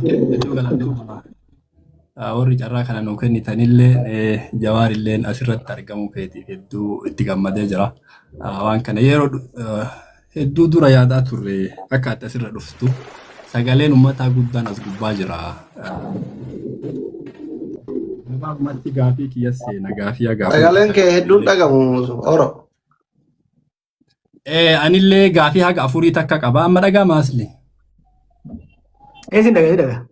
Hedduu galatoomaa. Warri carraa kana nuu kennitanillee Jawaarilleen asirratti argamuu keetiif hedduu itti gammadee jira. Waan kana yeroo hedduu dura yaadaa turre akka ati asirra dhuftu sagaleen uummataa guddaan as gubbaa jira. Gabaabumatti gaafii kiyya seena gaafii haga Sagaleen kee hedduun dhagamu oro. Anillee gaafii haga afurii takka qaba amma dhaga'ama asli. Eessin dhagaa dhagaa.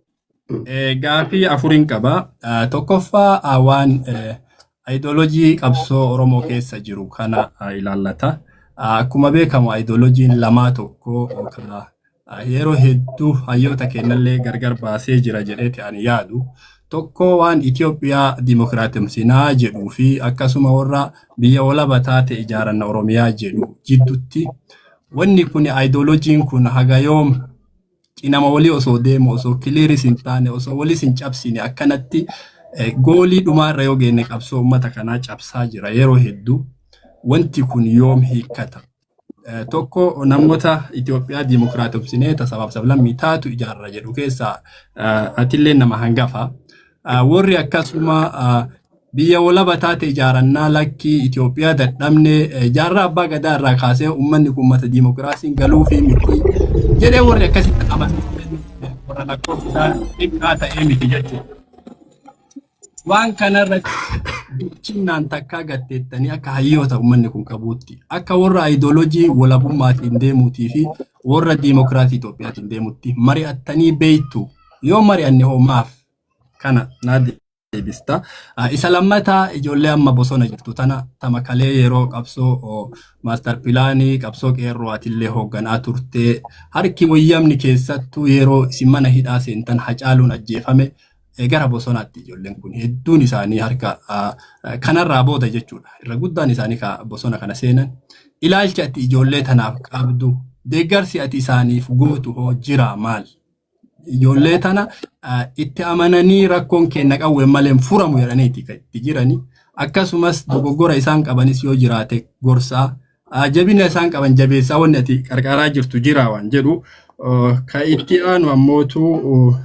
Gaafii afuriin qaba. Tokkoffaa waan ayidooloojii qabsoo Oromoo keessa jiru kana ilaallata. Akkuma beekamu ayidooloojiin lamaa tokko kana yeroo hedduu hayyoota kennallee gargar baasee jira jedheeti ani yaadu. Tokko waan Itoophiyaa dimokiraatimsinaa jedhuu fi akkasuma warra biyya walaba taate ijaaranna Oromiyaa jedhu jidduutti wanni kun ayidooloojiin kun haga yoom cinama walii osoo deemu osoo clearis hin taane osoo walis hin cabsine akkanatti goalii dhumaarra yoo geenne qabsoo uummata kanaa cabsaa jira yeroo hedduu wanti kun yoom hiikkata. Tokko namoota Itoophiyaa dimokiraatomsinee sabaaf sablammii taatu ijaarra jedhu keessaa atillee nama hangafa. Warri akkasuma biyya walaba taate ijaarannaa lakkii Itoophiyaa dadhabne jaarraa abbaa gadaa irraa kaasee uummanni kun uummata dimokiraasiin galuu fi miti jedhee warri akkasitti amanu warra lakkoofsaan xiqqaa ta'ee miti jechuudha. Waan kanarratti bilchinnaan takkaa gatteettanii akka hayyoota uummanni kun qabuutti akka warra ayidooloojii walabummaatiin deemuutii fi warra diimokiraatii Itoophiyaatiin deemutti mari'attanii beeytu yoo mari'anne hoo maaf kana naa deebista. Isa lammataa ijoollee amma bosona jirtu tana tamakalee yeroo qabsoo master planii qabsoo qeerroo atillee hoogganaa turtee harki wayyamni keessattuu yeroo isin mana hidhaa seentan Hacaaluun ajjeefame gara bosonaatti ijoolleen kun hedduun isaanii harka kanarraa booda jechuudha. Irra guddaan isaanii ka bosona kana seenan. Ilaalchi ati ijoollee tanaaf qabdu deeggarsi ati isaaniif gootu hoo jira maal? Ijoollee tana itti amananii rakkoon keenya qawwee malee hin furamu jedhaniiti kan itti jirani. Akkasumas dogoggora isaan qabanis yoo jiraate gorsaa jabina isaan qaban jabeessaa wanni ati qarqaraa jirtu jira waan jedhu ka itti aanu ammootu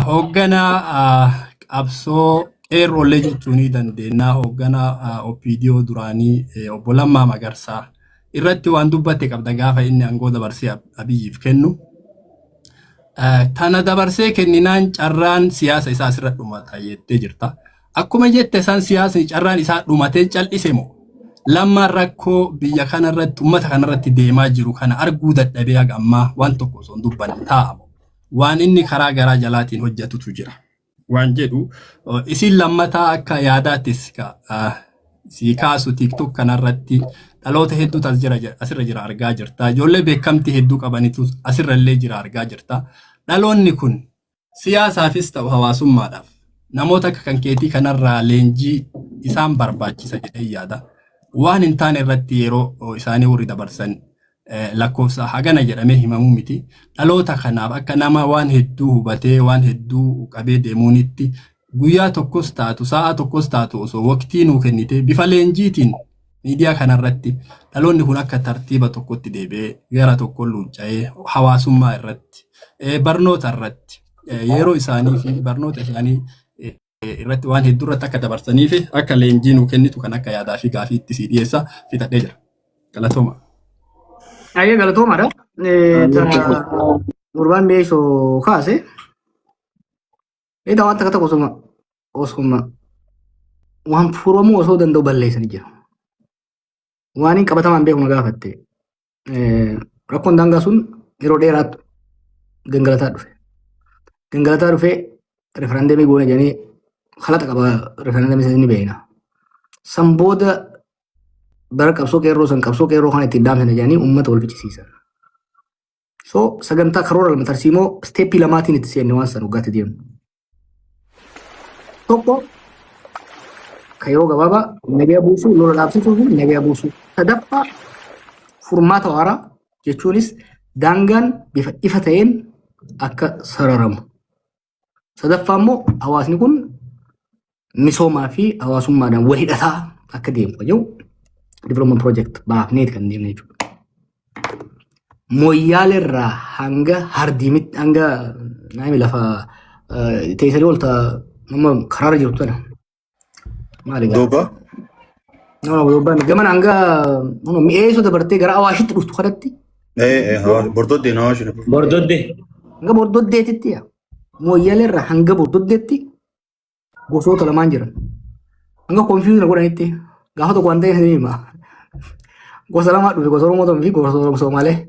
hoogganaa qabsoo qeerroollee jechuu ni dandeenya. Hoogganaa OPDO duraanii obbo Lammaa Magarsaa irratti waan dubbatte qabda gaafa inni aangoo dabarsee Abiyyiif kennu. Tana dabarsee kenninaan carraan siyaasa isaa asirra dhumata jettee jirta. Akkuma jette san siyaasni carraan isaa dhumatee cal'ise moo Lammaan rakkoo biyya kanarratti uummata kanarratti deemaa jiru kana arguu dadhabee haga ammaa waan tokko osoo hin dubbanne taa'amu. Waan inni karaa garaa jalaatiin hojjetutu jira. Waan jedhu isin lammataa akka yaadaattis si kaasu TikTok kanarratti dhaloota hedduutu as jira asirra jira argaa jirta. Ijoollee beekamtii hedduu qabanitu asirra illee jira argaa jirta. Dhaloonni kun siyaasaafis ta'u hawaasummaadhaaf namoota akka kan keetii kanarraa leenjii isaan barbaachisa jedhee yaada. Waan hin taane irratti yeroo isaanii warri dabarsan lakkoofsa hagana jedhamee himamuu miti. Dhaloota kanaaf akka nama waan hedduu hubatee waan hedduu qabee deemuunitti guyyaa tokkos taatu sa'a tokkos taatu osoo waqtii nuu kennite bifa leenjiitiin miidiyaa kanarratti dhaloonni kun akka tartiiba tokkotti deebi'ee gara tokko luucca'ee hawaasummaa irratti barnoota irratti yeroo isaanii fi barnoota isaanii irratti waan hedduu irratti akka dabarsanii fi akka leenjii nuu kennitu kan akka yaadaa fi gaafii itti sii dhiyeessa fixadhee jira. Galatooma. Ayyee galatoomaadha. Gurbaan beesoo kaase. Egaa waan takka tokko osuma waan furamuu osoo danda'u balleessanii jira. Waan hin qabatamaan beeku na gaafatte. Rakkoon daangaa sun yeroo dheeraatti gangalataa dhufe. Gangalataa dhufee referendumii goone jedhanii halaqa qaba referendumii sana ni beekna. San booda bara qabsoo qeerroo san qabsoo qeerroo kana ittiin dhaamsine jedhanii uummata wal fichisiisan. So sagantaa karoora lama tarsiimoo steppii lamaatiin itti seenne waan san waggaatti deemu. Tokko kan yeroo gabaabaa nagaya buusuu, lola dhaabsisuu fi nagaya buusuu. Sadaffaa furmaata waaraa jechuunis daangaan bifa ifa ta'een akka sararamu. Sadaffaa immoo hawaasni kun misoomaa fi hawaasummaadhaan wal hidhataa akka deemu kan jedhu development project baafneeti kan deemne jechuudha. Moyyaaleerraa hanga Hardiimitti hanga Naami lafa teessanii oolta nama karaarra jirtu tana. Maali gaa? Duuba. Nama duuba gaman hanga mi'eessoo dabartee gara Awaashitti dhuftu kanatti. Bordoddee na Awaashi. Bordoddee. Hanga Bordoddeetitti yaa. Mooyyaleerra hanga Bordoddeetti gosoota lamaan jiran. Hanga confuse godhanitti gaafa tokko waan ta'e ni hima. Gosa lamaa dhufe, gosa Oromoo fi gosa Somaalee.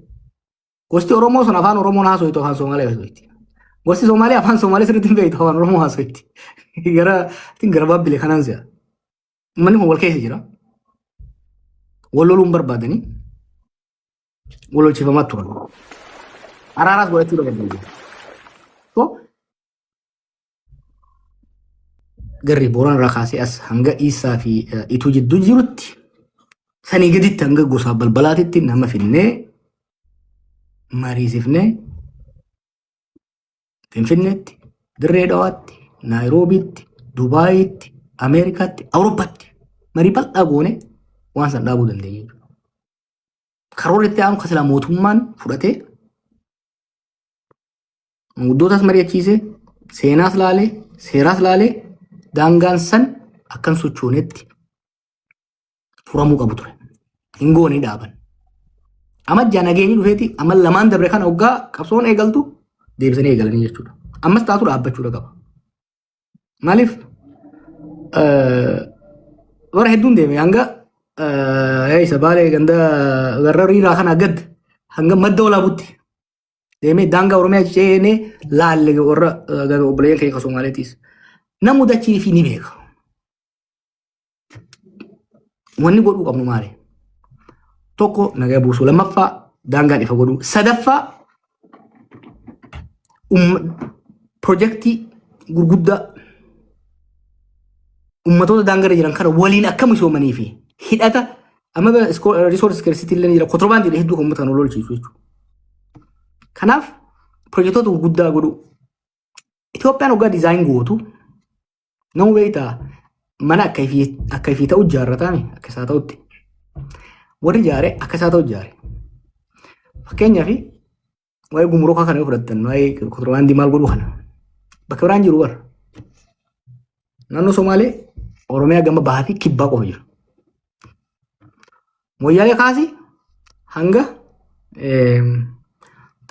Gosti Oromoo sun afaan Oromoo haasoitu, afaan Somaalee haasoiti. Gosti Somaalee afaan Somaalee sirriitti hin beektu, afaan Oromoo haasoiti. Gara gara Baabbilee kanaan si'a. Uummanni kun wal keessa jira. Wal loluun barbaadanii wal lolchiifamaa turan. Araaraas godhachuu barbaadu. So garri Boorana irraa kaasee as hanga Iisaa fi Ituu jidduu jirutti, sanii gaditti hanga gosa balbalaatitti nama finnee mariisifnee Finfinneetti, Dirree Dhawaatti, Naayiroobiitti, Dubaayitti, Ameerikaatti, Awurooppaatti marii bal'aa goone waan san dhaabuu dandeenya jechuudha. Karoora itti aanu kan silaa mootummaan fudhatee manguddootas mari'achiisee, seenaas laalee, seeraas laalee, daangaan san akkan sochoonetti furamuu qabu ture. Hin goone, dhaaban. Amajjaa nageenyi dhufeeti amma lamaan dabre kana hoggaa qabsoon eegaltu deebisanii eegalanii jechuudha. Ammas taatu dhaabbachuudha qaba. Maaliif warra hedduun deeme hanga isa Baalee ganda warra Riiraa kana gad hanga Madda Walaabutti deemee daangaa Oromiyaa ceenee laalle, warra obboleeyyan keenya Somaaleetiis. Namu dachii fi ni beeka. Wanni godhuu qabnu maali? Tokko, nagaa buusuu. Lammaffaa, daangaan ifa godhuu. Sadaffaa, pirojektii gurguddaa ummatoota daangarra jiran kana waliin akka misoomanii fi hidhata amma resource scarcity illee ni jira. Kontiroobaandii hedduu kan uummata kana lolchiisu jechuudha. Kanaaf pirojektoota gurguddaa godhuu. Itoophiyaan hoggaa design gootu nama beektaa, mana akka ifii ta'u ijaarrataami, akka isaa ta'utti. Warri ijaare akka isaa ta'u ijaare. Fakkeenyaaf waa'ee gumurukaa kana yoo fudhattan, waa'ee kontiroobaandii maal godhuu kana bakka biraan jiru bara. Naannoo Somaalee, Oromiyaa gama bahaa fi kibbaa qofa jira. Mooyyaalee kaasii hanga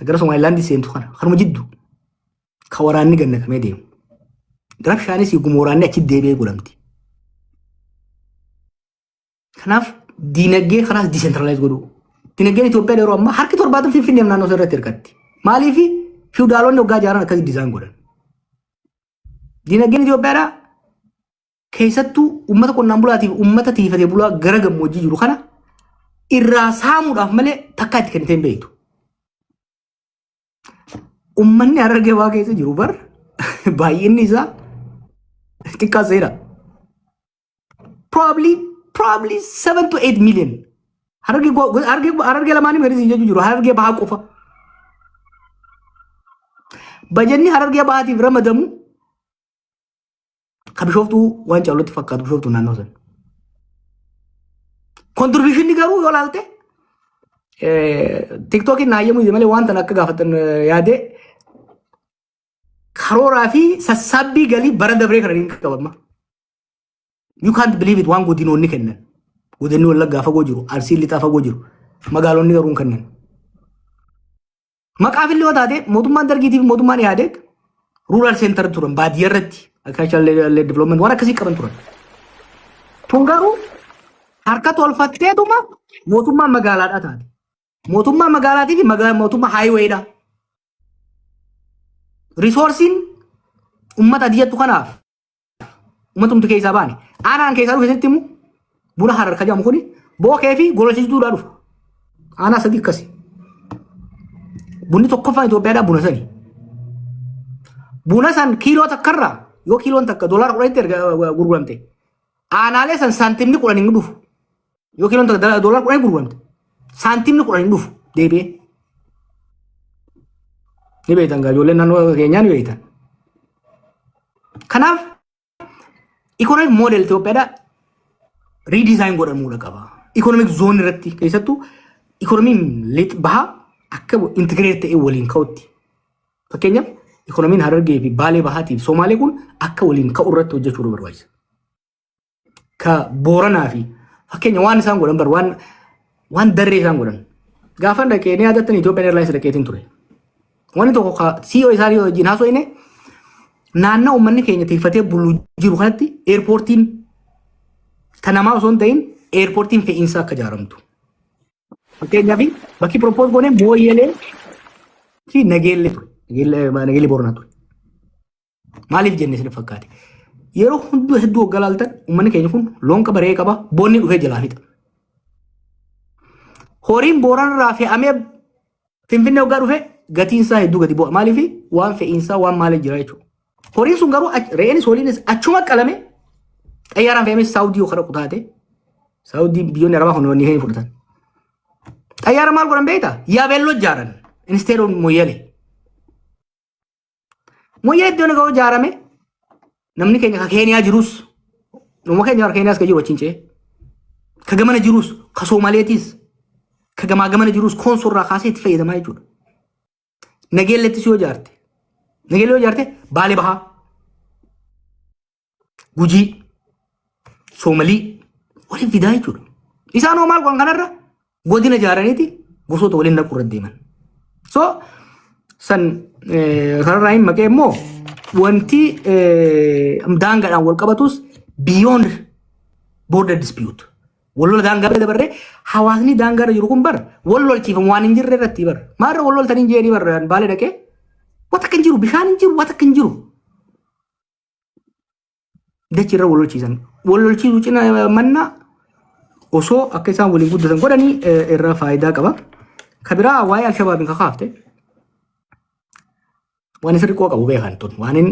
gara Somaalilaandii seentu kana kanuma jiddu ka waraanni gannaqamee deemu. Rabshaanis guma waraanni achi deebi'ee godhamti. Kanaaf diinagdee kanaas decentralize godhuu. Diinagdeen Itoophiyaa yeroo ammaa harki 70 Finfinneef naannoo irratti hirkatti. Maaliif? Fiwudaalonni waggaa ijaaran akkasii design godhan. Diinagdeen Itoophiyaadhaa keessattuu uummata qonnaan bulaatiif uummata tiifatee bulaa gara gammoojjii jiru kana irraa saamuudhaaf malee takkaa itti kennitee hin beektu. Uummanni Harargee waa keessa jiru bar baay'inni isaa xiqqaa seera. Probably 7 to 8 million. Harargee lamaanii gadi siin jechuu jiru, Harargee Bahaa qofa. Bajanni Harargee Bahaatiif ramadamu ka Bishooftuu waan caalutti fakkaatu, Bishooftuu naannoo sana. Contribution garuu yoo ilaalte, TikTokiin naayyamu malee waan tan akka gaafatan yaadee, karooraa fi sassaabbii galii bara dabree kana ni qabama. You can't believe it, waan godinoonni kennan. Godinni Wallaggaa fagoo jiru, Arsiin Lixaa fagoo jiru, magaalonni garuu hin kennan. Maqaaf illee yoo taate, mootummaan Dargiitii fi mootummaan Ihaadeeg rural center turan, baadiyyaa irratti agricultural development waan akkasii qaban turan. Tun garuu harka tolfatteetuma mootummaa magaalaadhaa taate. Mootummaa magaalaatii fi mootummaa highwaydha. Resourceiin uummata adiyyattu kanaaf uummatumti keessaa baane. Aanaan keessaa dhufe sitti himu, buna Harar kan jedhamu kuni Bookee fi Gololchiituudhaa dhufa. Aanaa sadii akkasi. Bunni tokkoffaan Itoophiyaadhaa buna sani. Buna san kiiloo takkarraa, yoo kiiloon takka $10tti erga gurguramte, aanaalee san saantimni 10 hin dhufu. Yoo kiiloon takka $10 gurguramte, saantimni 10 hin dhufu deebi'ee. Ni beektan gaa, ijoolleen naannoo keenyaa ni beektan. Kanaaf economic model Itoophiyaadhaa redesign godhamuudha qaba. Economic zone irratti keessattuu economyn lixa bahaa akka integrate ta'ee waliin ka'utti. Fakkeenyaaf Ikonomiin Harargee fi Baalee Bahaatiif Somaalee kun akka waliin ka'u irratti hojjechuu nu barbaachisa. Ka Booranaa fi fakkeenya waan isaan godhan bar waan darree isaan godhan. Gaafa dhaqee ni yaadattan, Ethiopian Airlines dhaqeetiin ture. Wanni tokko ka CEO isaanii wajjin haasofne, naannoo uummanni keenya tiifatee bulu jiru kanatti airportiin ta namaa osoo hin ta'in airportiin fe'iinsaa akka ijaaramtu. Fakkeenyaaf, bakki propose goone Mooyyelee fi Nageellee ture. Nageellee Booranaa ture. Maaliif jenne isin fakkaate? Yeroo hunduu hedduu waggaa laaltan uummanni keenya kun loon qaba, re'ee qaba, boonni dhufee jalaa fixa. Horiin Booranarraa fe'amee Finfinnee waggaa dhufe gatiin isaa hedduu gadi bu'a. Maaliif? Waan fe'iinsaa waan maaliif jira jechuudha. Horiin sun garuu re'eenis horiinis achuma qalame xayyaaraan fe'amee Saawudii yoo kadhaqu taate, Saawudii biyyoonni Arabaa kun wanni hin fudhatan. Xayyaara maal godhan beektaa? Yaabeelloo ijaaran instead of Mooyyalee. Mooyyalee iddoon ga'u ijaarame, namni keenya ka Keeniyaa jirus, nama keenya ka Keeniyaas ka jiru achiin ce'e. Ka gamana jirus, ka Soomaleetis, ka gamaa gamana jirus Koonsorraa kaasee itti fayyadamaa jechuudha. Nageellettis yoo ijaarte, Nageelle yoo ijaarte, Baalee Bahaa, Gujii, Soomalii waliin fidaa jechuudha. Isaan hoo maal godhan? Kanarra godina ijaaraniiti gosoota waliin naquu irra deeman. So san kanarraa hin maqee immoo wanti daangaadhaan wal qabatus beyond border dispute. Wal lola daangaa bira dabarree hawaasni daangaa irra jiru kun bar wal lolchiifamu waan hin jirre irratti bar. Maarra wal loltanii hin jeeni bar Baalee dhaqee waan takka hin jiru, bishaan hin jiru, waan takka hin jiru. Dachi irra wal lolchiisan. Wal lolchiisuu cina mannaa osoo akka isaan waliin guddatan godhanii irra faayidaa qaba. Ka biraa waa'ee Alshabaabiin kakaafte. Waan sirri qoo qabu beekan tun waan hin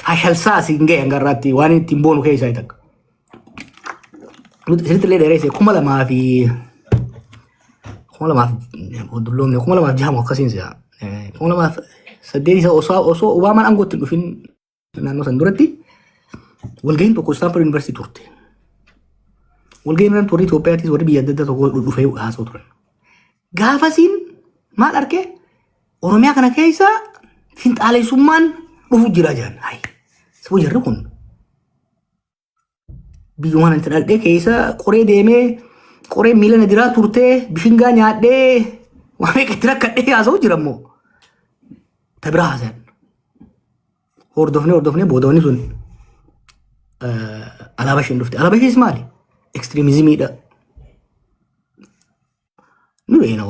fashalsaa asiin ga'e hanga irraatti waan ittiin boonu keessaa takka. Nuti isinitti illee dheeresse, 2000 fi dulloomne, 2006 moo akkasiin si'a, 2008 isa osoo Obaamaan aangootti hin dhufin naannoo san duratti walgahiin tokko Stanford University turte. Walgahiin irratti warri Itoophiyaatis warri biyya adda addaa tokko dhufee haasa'u turan. Gaafasiin maal arkee, Oromiyaa kana keessa finxaalessummaan dhufu jira jedhan. Hayi, sabo jarri kun biyyuma kana itti dhaldhee keessa qoree deemee qoree miila na diraa turtee bishingaa nyaadhee waan meeqa itti rakkadhee haasa'u jira immoo. Ta biraa haasa'an. Hordofnee hordofnee booda wanni sun alaabaa isheen dhufte. Alaabaa ishees maali? Extremismiidha. Ni beekna,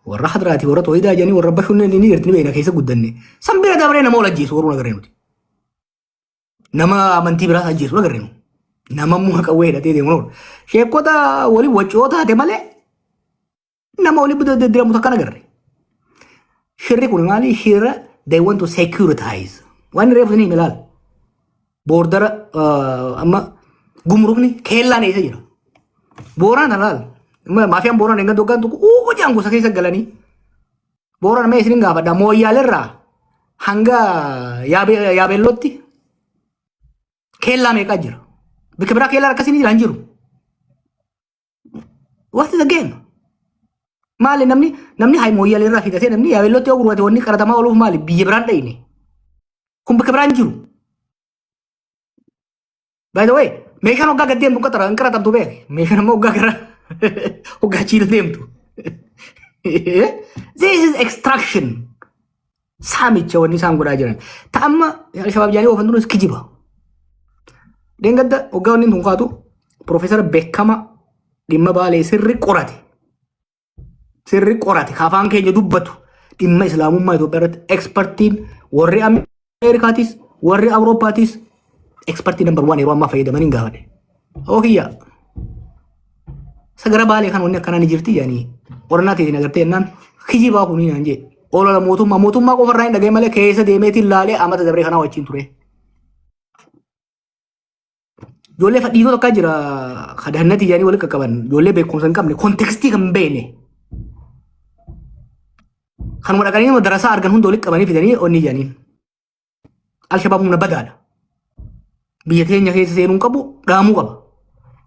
warra hadraati, warra tooyidaa jedhanii warra bashuun ni jirti, ni beekna, keessa guddanne. San bira dabree nama wal ajjeesu warra agarree nuti. Nama amantii biraas ajjeesu agarree nu. Nama immoo qawwee hidhatee deemu nu. Sheekota waliin waccoo taate malee nama waliin diddiramu takka agarre. Shirri kun maali? Shirra they want to securitize. Waan reefu isin ilaal. Bordera amma gumrukni keellaan eessa jira? Booraan ilaal. Maafiyaan Booraan eeggan doggaan tokko uu jaan gosa keessa galanii. Booraan mee isin gaafadha, Mooyyaalerraa hanga Yaabeellootti keellaa meeqaa jira? Bakka biraa keellaan akkasii ni jira hin jiru. What is the game? Maali namni hay Mooyyaalerraa fidatee namni Yaabeellootti yoo gurgurate wanni qaratamaa ooluuf maali? Biyya biraan dhayine. Kun bakka biraan jiru. By the way, meeshaan hoggaa gad deemtu hin qaraxamtu beek. Meeshaan ammoo hoggaa gara hoggaa chiila deemtu. This is extraction. Saamicha wanni isaan godhaa jiran. Ta amma Alshabaab jedhanii oofan tunis kijiba. Deengadda hoggaa wanni tun kaatu Profeesara beekama dhimma Baalee sirri qorate. Sirri qorate ka afaan keenya dubbatu, dhimma islaamummaa Itoophiyaa irratti expertiin warri Ameerikaatis warri Awurooppaatis expertii number one yeroo ammaa fayyadamanii hin gaafadhe. Oo kiyya. Sagara Baalee kan wanni akkanaa ni jirti jedhanii qorannaa ta'eetiin agartee jennaan, kijibaa kunii naan jee. Olola mootummaa qofarraa hin dhagaye malee keessa deemeetiin laalee amata dabree kanaa wajjin ture. Ijoollee fadhiitoo tokko jira kadhannati jedhanii walitti qaqqaban, ijoollee beekumsa hin qabne, contextii kan hin beekne. Kanuma dhaqanii nama darasaa argan hunda walitti qabanii fidanii onni jedhaniin. Alshabaab humna badaadha. Biyya teenya keessa seenuu hin qabu, dhaamuu qaba.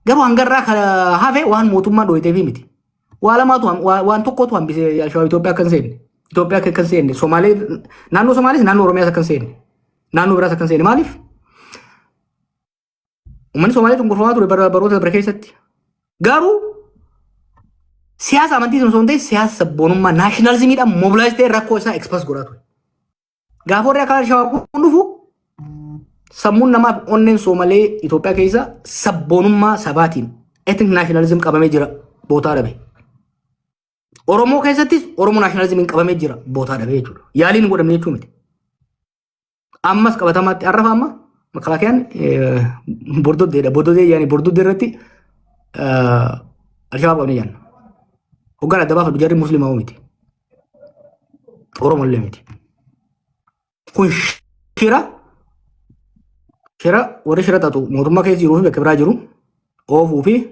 Garuu hangarraa kan hafe waan mootummaan dhohiteefi miti. Waa lamaatu waan tokkotu hambise Alshabaab Itoophiyaa akka hin seenne. Itoophiyaa akka hin seenne, Somaalee, naannoo Somaalees, naannoo Oromiyaas akka hin seenne, naannoo biraas akka hin seenne. Maaliif? Uummanni Somaalee cunqurfamaa ture baroota dabre keessatti. Garuu siyaasa amantii osoo hin ta'in siyaasa sabboonummaa, nationalismiidhaan mobilize ta'e rakkoo isaa express godhaa ture. Gaafa warri akka Alshabaab kun dhufu, sammuun namaaf onneen Soomalee Itoophiyaa keessa sabboonummaa sabaatiin, ethnic nationalism, qabamee jira, bootaa dhabe. Oromoo keessattis Oromoo nationalismiin qabamee jira, bootaa dhabe jechuudha. Yaaliin hin godhamne jechuu miti. Ammas qabatamaatti arrafa amma makalaakiyaan bordoddeedha. Bordoddee yaani bordoddee irratti Alshabaab qabne jenna. Hoggaan adda baafadhu jarri Muslimaa miti. Oromoo illee miti. Kun shira warri shira xaxu mootummaa keessa jiruu fi bakka biraa jiru oofuu fi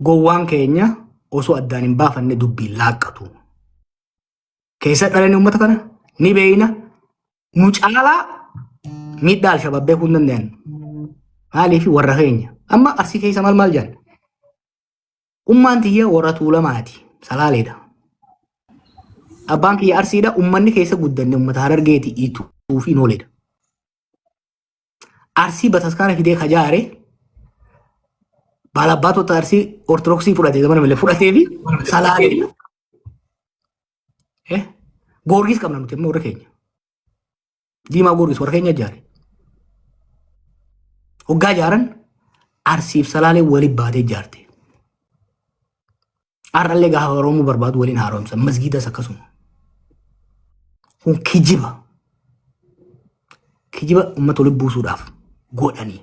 gowwaan keenya osoo addaan hin baafanne dubbiin laaqqatu. Keessa dhalanii uummata kana ni beeyna, nu caalaa miidhaa Alshabaab beekuu hin danda'an. Maaliif? Warra keenya. Amma Arsii keessa maal maal jedhan? Ummaan tiyya warra Tuulamaati. Salaaleedha. Abbaan kiyya Arsiidha. Uummanni keessa guddanne uummata Harargeeti, Ituu fi Nooleedha. Arsii bataskaana fidee kajaare baalabbaatota Arsii Ortodoksii fudhate, zamana malee fudhatee fi Salaaleedha. Goorgis qabna nuti amma warra keenya. Diimaa Goorgis warra keenya ijaare. Hoggaa ijaaran Arsiif Salaalee waliin baatee ijaarte. Har'allee gaafa Oromoo barbaadu waliin haaromsa. Masgiidas akkasuma. Kun kijiba. Kijiba uummata waliin buusuudhaaf godhanii.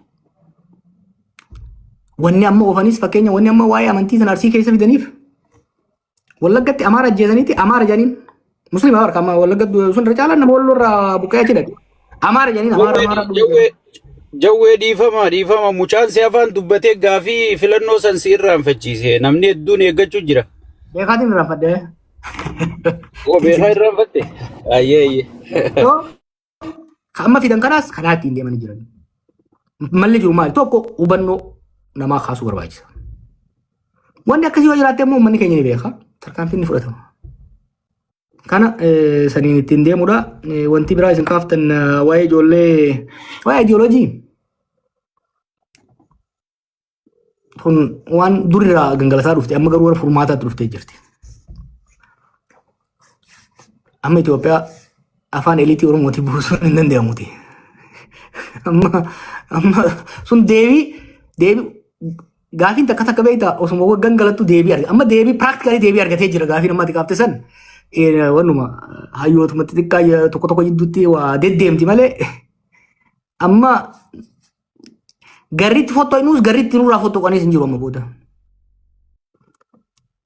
Wanni amma oofanis, fakkeenya, wanni amma waa'ee amantii sana Arsii keessa fidaniif, Wallaggatti Amaara ajjeesaniiti Amaara jedhaniin. Musliima barka amma Wallagga sun irra caalaan nama Walloo irraa buqqee achi dhaqe. Amaara jedhaniin, Amaara Amaara. Jawwee, dhiifama, dhiifama, mucaan si afaan dubbatee gaafii filannoo san si irraanfachiise, namni hedduun eeggachuu jira. Beekaatiin irraanfadhe. Oo, beekaa irraanfatte? Ayyee, ayyee. So, amma fidan kanaas karaa ittiin deemanii jiran. Malli jiru maali? Tokko, hubannoo namaa kaasuu barbaachisa. Wanni akkasii yoo jiraatte immoo uummanni keenya ni beeka. Tarkaanfiin ni fudhatama. Kana saniin ittiin deemudha. Wanti biraa isin kaaftan waa'ee ijoollee, waa'ee ideoloojii. Kun waan durirraa gangalataa dhufte, amma garuu warra furmaataatti dhuftee jirti. Amma Itoophiyaa afaan eliitii Oromootii buusuun hin danda'amuti. Amma sun deebii gaafiin takka takka beektaa osuma gangalattu deebii argate. Amma deebii, practically deebii argatee jira gaafiin amma ati kaafte san. Wannuma hayyootuma xixiqqaa tokko tokko jidduutti waa deddeemti malee amma garriitti fottoqnus garriitti nurraa fottoqanis hin jiru amma booda.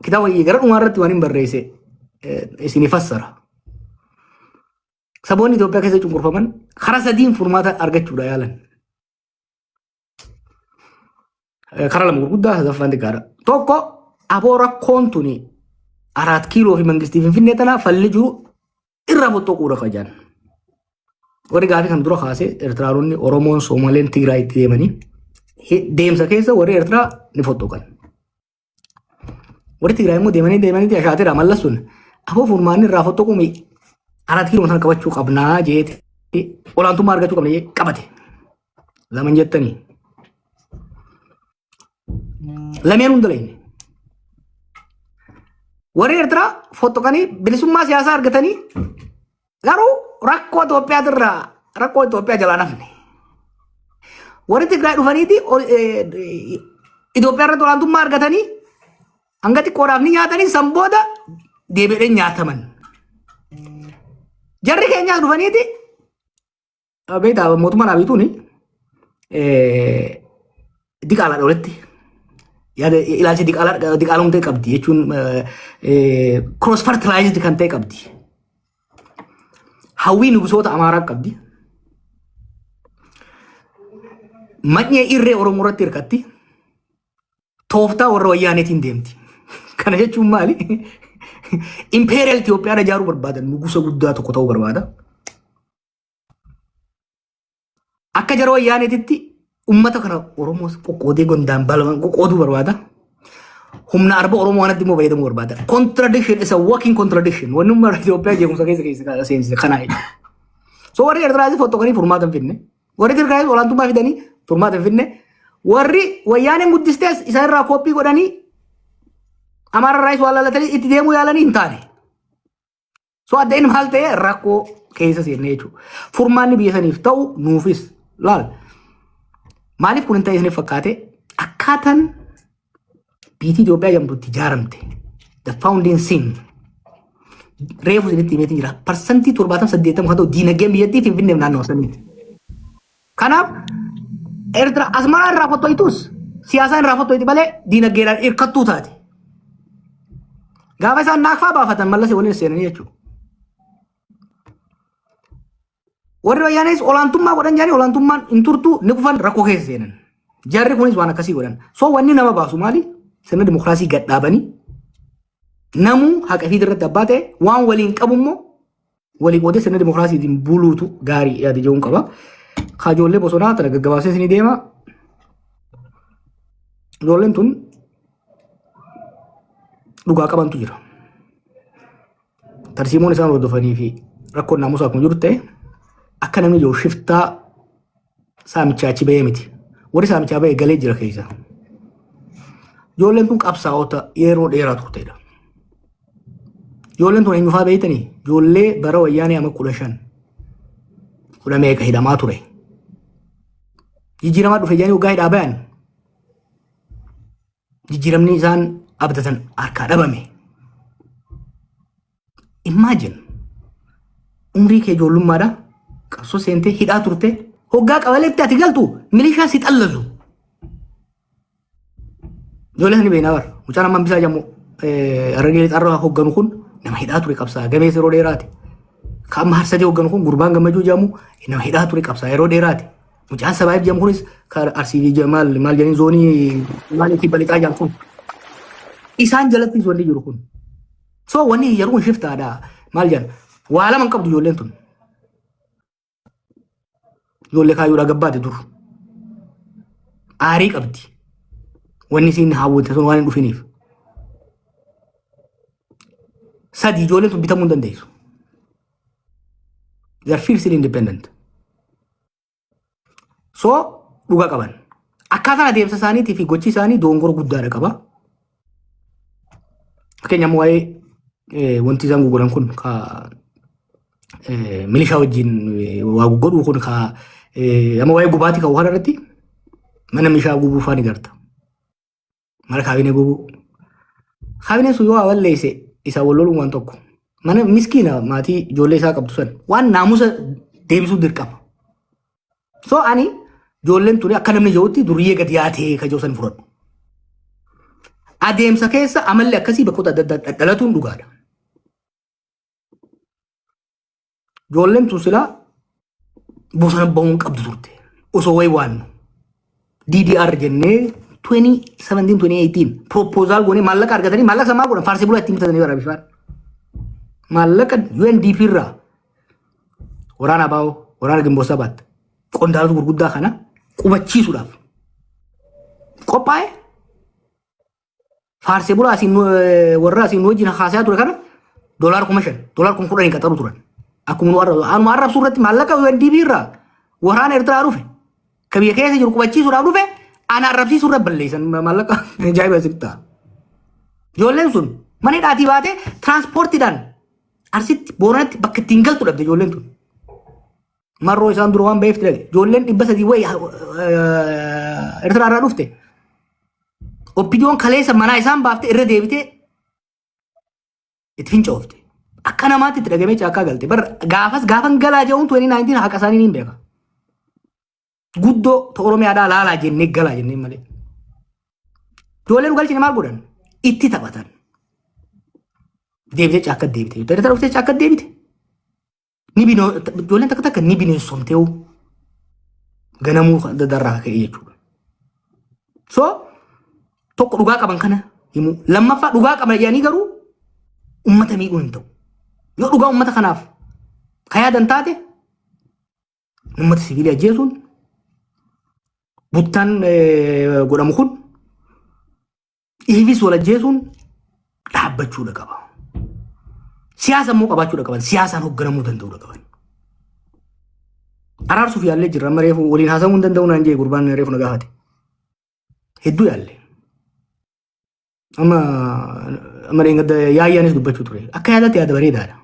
Kitaaba gara dhumaa irratti waan hin barreesse isinii fassara. Saboonni Itoophiyaa keessa cunqurfaman karaa sadiin furmaata argachuudha yaalan. Karaa lama gurguddaa, sadaffaan xiqqaadha. Tokko, aboo rakkoon tuni Araat Kiiloo fi Mangistii Finfinnee tanaa falli jiru irraa fottoquudha qajaan. Warri gaafii kan dura kaasee Eertiraanonni, Oromoon, Soomaleen, Tigraay itti deemanii deemsa keessa warri Eertiraa ni fottoqan. Warri Tigraay immoo deemanii deemanii ashaateera mallas sun aboo furmaanni irraa fottoquun Araat Kiiloo sana qabachuu qabnaa jeeti, olaantummaa argachuu qabna jee qabate. Laman jettanii. Lameen hunda leeyne. Warri Eertiraa fottoqanii bilisummaa siyaasaa argatanii garuu rakkoo Itoophiyaatirraa, rakkoo Itoophiyaa jalaa nafne. Warri Tigraay dhufaniiti Itoophiyaa irratti olaantummaa argatanii hanga xiqqoodhaaf ni nyaatanii, san booda deebi'anii nyaataman. Jarri keenyaas dhufaniiti, beektaa, mootummaan Abiytuuni diqaalaadha walitti. Yaada ilaalcha diqaalaa diqaalomtee qabdi jechuun cross fertilized kan ta'e qabdi. Hawwii nugusoota Amaaraa qabdi. Manyee irree Oromoo irratti hirkatti. Tooftaa warra Wayyaaneetiin deemti. Kana jechuun maali? Imperial Itoophiyaan ijaaruu barbaadan, nugusa guddaa tokko ta'uu barbaada. Akka jara Wayyaaneetitti uummata kana, Oromoos qoqqoodee gondaan balaman qoqqooduu barbaada. Humna arba Oromoo kanatti immoo fayyadamuu barbaada. Contradiction is a walking contradiction. Wanni uummata Itoophiyaa jeequmsa keessa keessa seensise kanaa jechuudha. So warri Eertiraas fottokanii furmaata hin fidne. Warri Tigraayis olaantummaa fidanii furmaata hin fidne. Warri wayyaaneen guddistees isaan irraa kooppii godhanii Amaara irraayis waa laalatanii itti deemuu yaalanii hin taane. So adda inni maal ta'e rakkoo keessa seenne jechuudha. Furmaanni biyya saniif ta'u nuufis laal. Maaliif kun hin ta'e isiniif fakkaate akkaataan biyyi Itoophiyaa jedhamtu itti ijaaramte, the founding sin, reefu isinitti himeetiin jira, 70% 80 kan ta'u diinagdeen biyyattii Finfinneef naannoo saniiti. Kanaaf Eertiraa Asmaraa irraa fottoytus siyaasaan irraa fottoyti malee diinagdeedhaan hirkattuu taate. Gaafa isaan naakfaa baafatan Mallas waliin seenanii jechuudha. Warri wayyaanis olaantummaa godhan jedhanii olaantummaan hin turtu, ni kufan, rakkoo keessa seenan. Jarri kunis waan akkasii godhan. So wanni nama baasu maali? Sirna dimokiraasii gad dhaabanii namuu haqa ifiit irratti abbaa ta'e waan waliin qabu immoo walii qoodee sirna dimokiraasiitiin buluutu gaarii yaada jedhuun qaba. Kaa ijoollee bosonaa tana gaggabaabsee isinii deema. Ijoolleen tun dhugaa qabantu jira. Tarsiimoon isaan hordofanii fi rakkoon naamusaa akkuma jiru ta'e akka namni jiru shiftaa saamichaa achi bahee miti. Warri saamichaa bahee galee jira keessa. Ijoolleen tun qabsaa'ota yeroo dheeraa turtedha. Ijoolleen tun eenyufaa beektanii? Ijoollee bara wayyaanee ama 15 kudha meeqa hidhamaa ture. Jijjiiramaa dhufe jedhanii waggaa hidhaa bayan jijjiiramni isaan abdatan harkaa dhabame. Imagine, umrii kee ijoollummaadha qabsoo seentee hidhaa turte, hoggaa qabaleetti ati galtu milishaa si xallazu. Ijoollee sani beeknaa bara. Mucaan amma Hambisaa jedhamu Harargee Lixaarraa hogganu kun nama hidhaa ture, qabsaa gameessa yeroo dheeraati. Kan amma Harsadee hogganu kun, gurbaan Gammachuu jedhamu, nama hidhaa ture, qabsaa yeroo dheeraati. Mucaan Sabaayif jedhamu kunis kan Arsii fi maal maal jedhanii zoonii maal kibba lixaa jedhamu kun. Isaan jalattis wanni jiru kun. So wanni yeroo kun shiftaadha. Maal jedhan, waa lama hin qabdu ijoolleen tun. Ijoollee kaayyoodhaa gabbaate dur. Aarii qabdi. Wanni isiin hawwate sun waan hin dhufiniif. Sadi, ijoolleen tun bitamuu hin dandeessu. They are fiercely independent. So dhuga qaban. Akkaataan adeemsa isaaniitii fi gochi isaanii dogongora guddaadha qaba. Fakkeenyaaf waa'ee wanti isaan gurguran kun ka milishaa wajjin waa godhuu kun, ka amma waa'ee gubaatii kan waan irratti mana milishaa gubuu faa ni garta. Mana kaabinee gubuu. Kaabineen sun yoo waa balleesse isaa wal loluun waan tokko. Mana miskiina maatii ijoollee isaa qabdu san waan naamusa deebisuu dirqama. So ani ijoolleen tuni akka namni jirutti duriyyee gadi yaatee ka jiru san fudhadhu. Adeemsa keessa amalli akkasii bakkoota adda addaa dhalatuun dhugaadha. Ijoolleen tun silaa bosona bahuun qabdu turte. Osoo wayi waannu. DDR jennee 2017-2018 proposal goonee maallaqa argatanii, maallaqa samaa godhan, faarsee bulaa ittiin bitatanii bara bifaan. Maallaqa UNDP irraa waraana ABO, waraana Ginboot Sabaat, qondaalota gurguddaa kana qubachiisuudhaaf qophaa'e. Faarsee bulaa asiin warra asiin nu wajjin haasayaa ture kana $5,000, $10,000 qaxaru turan. Akkuma nu arrabsu. Anuma arrabsuu irratti maallaqa UNDP irraa waraana Eertiraa dhufe, ka biyya keessa jiru qubachiisuudhaaf dhufe, ana arrabsiisuu irra balleessan maallaqa. Ajaa'iba asitti ta'a. Ijoolleen sun mana hidhaatii baatee tiraanspoortiidhaan Arsitti, Booranatti bakka ittiin galtu dhabde ijoolleen tun. Marroo isaan dura waan ba'eef dhage. Ijoolleen 300 wayi Eertiraa irraa dhufte. OPDOn kaleessa manaa isaan baafte irra deebitee itti fincoofte. Akka namaatti itti dhagamee caakkaa galte. Bar gaafas gaafan galaa jedhuun 2019 haqa isaanii ni beeka. Guddoo ta Oromiyaadhaa laalaa jennee galaa jennee malee. Ijoolleen nu galchine maal godhan? Itti taphatan. Deebitee caakka deebite. Eertiraa dhuftee caakka deebite. Ni binoo ijoolleen takka takka ni bineensomteewu ganamuu darraa ka'e jechuudha. So tokko dhugaa qaban kana himu. Lammaffaa, dhugaa qaban jedhanii garuu ummata miidhuun hin ta'u. Yoo dhugaa ummata kanaaf ka yaadan taate, ummata siviilii ajjeesuun buttaan godhamu kun Ifis wal ajjeesuun dhaabbachuudha qaba. Siyaasa immoo qabaachuudha qaban. Siyaasaan hoogganamuu danda'uudha qaban. Araarsuuf yaallee jirra. Amma reefu waliin haasa'uu hin danda'u naan jee gurbaan reefu na gaafate. Hedduu yaalle. Amma dheengadda yaayyaanis dubbachuu ture. Akka yaadaatti yaada bareedaadha.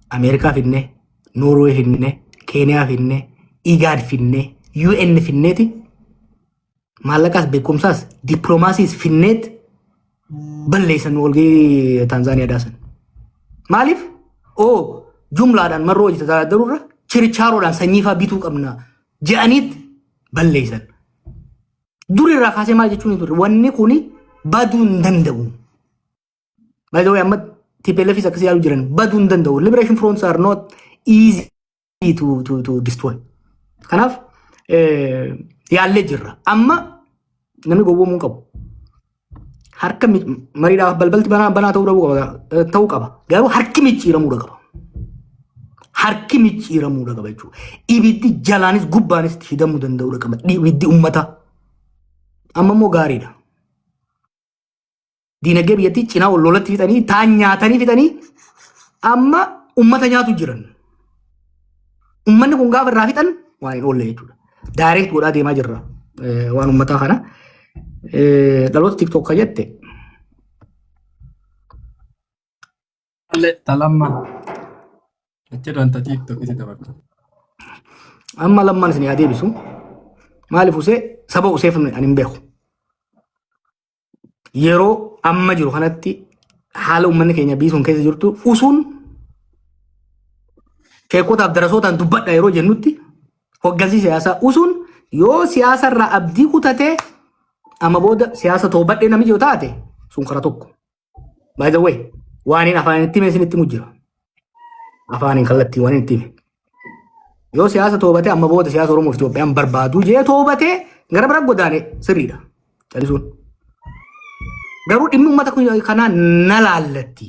Ameerikaa finne, Noorwee finne, Keeniyaa finne, Igaad finne, UN finneeti maallaqaas beekumsaas dippiloomaasiis finneet balleessan walgahii Taanzaaniyaa daasan. Maaliif? Oo, jumlaadhaan marroo hojii tajaajilurra chirichaaroodhaan sanyii fa'aa bituu qabna je'aniit balleessan. Dur irraa kaasee maal jechuun ture? Wanni kuni baduu hin danda'u. By the way, amma TPLFis akkasii yaaluu jiran, baduu hin danda'u. Liberation fronts are not easy to destroy. Kanaaf yaallee jirra. Amma namni gowwoomuu hin qabu. Harka mariidhaaf balbalti banaa banaa ta'uu dhabuu qaba, ta'uu qaba. Garuu harki micciiramuu qaba. Harki micciiramuu qaba jechuudha. Ibiddi jalaanis gubbaanis hidhamuu danda'uu qaba. Ibiddi uummataa. Amma immoo gaariidha. Diinagdee biyyattii cinaa ol lolatti fixanii, taan nyaatanii fixanii, amma ummata nyaatu jiran. Ummanni kun gaafa irraa fixan waan hin oolle jechuudha. Direct godhaa deemaa jirra waan ummataa kana. Dhaloota TikTok ka jette. Talamma. Achirraan ta TikTok isi dabartu. Amma lammaan isin yaa deebisu. Maaliif usee saba useef ani hin beeku. Yeroo amma jiru kanatti haala uummanni keenya biyyi sun keessa jirtu usuun sheekotaaf darasootaan dubbadha yeroo jennutti, hoggansi siyaasaa usuun yoo siyaasa irraa abdii kutatee amma booda siyaasa toobadhee namni jiru taate sun kara tokko. By the way, waan hin afaan itti hime isinitti himu jira. Afaaniin kallattii waan itti hime. Yoo siyaasa toobatee amma booda siyaasa Oromoo fi Itoophiyaan barbaadu jee toobatee gara bira godaane sirriidha. Calisuun. Garuu dhimmi uummata kanaa na laallatti.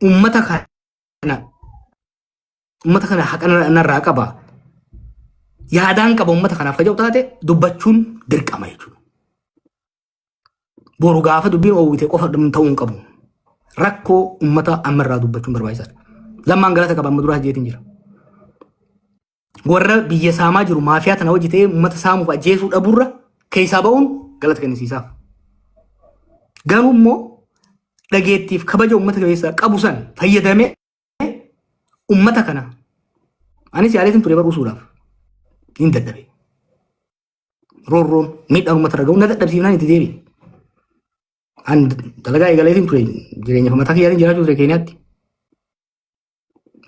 Uummata kana uummata kana haqa narraa qaba. Yaadaan qaba uummata kanaaf ka jedhu taate dubbachuun dirqama jechuudha. Boru gaafa dubbiin oowwite qofa ta'uu hin qabu. Rakkoo uummata ammarraa dubbachuun barbaachisaadha. Lammaan galata qaba, amma duraa jeetiin jira. Warra biyya saamaa jiru maafiyaa tana hojii ta'ee uummata saamuuf ajjeesuu dhabuurra keessaa ba'uun galata kennisiisaaf. Garuu immoo dhageettiif kabaja uummata keessaa qabu san fayyadamee uummata kana anis yaaleetiin ture baruusuudhaaf hin dadhabe. Roorroon miidhaan uummata irra ga'u na dadhabsiifnaan itti deebi'e. An dalagaa eegaleetiin ture, jireenya mataa kiyyaatiin jiraachuu ture Keeniyaatti.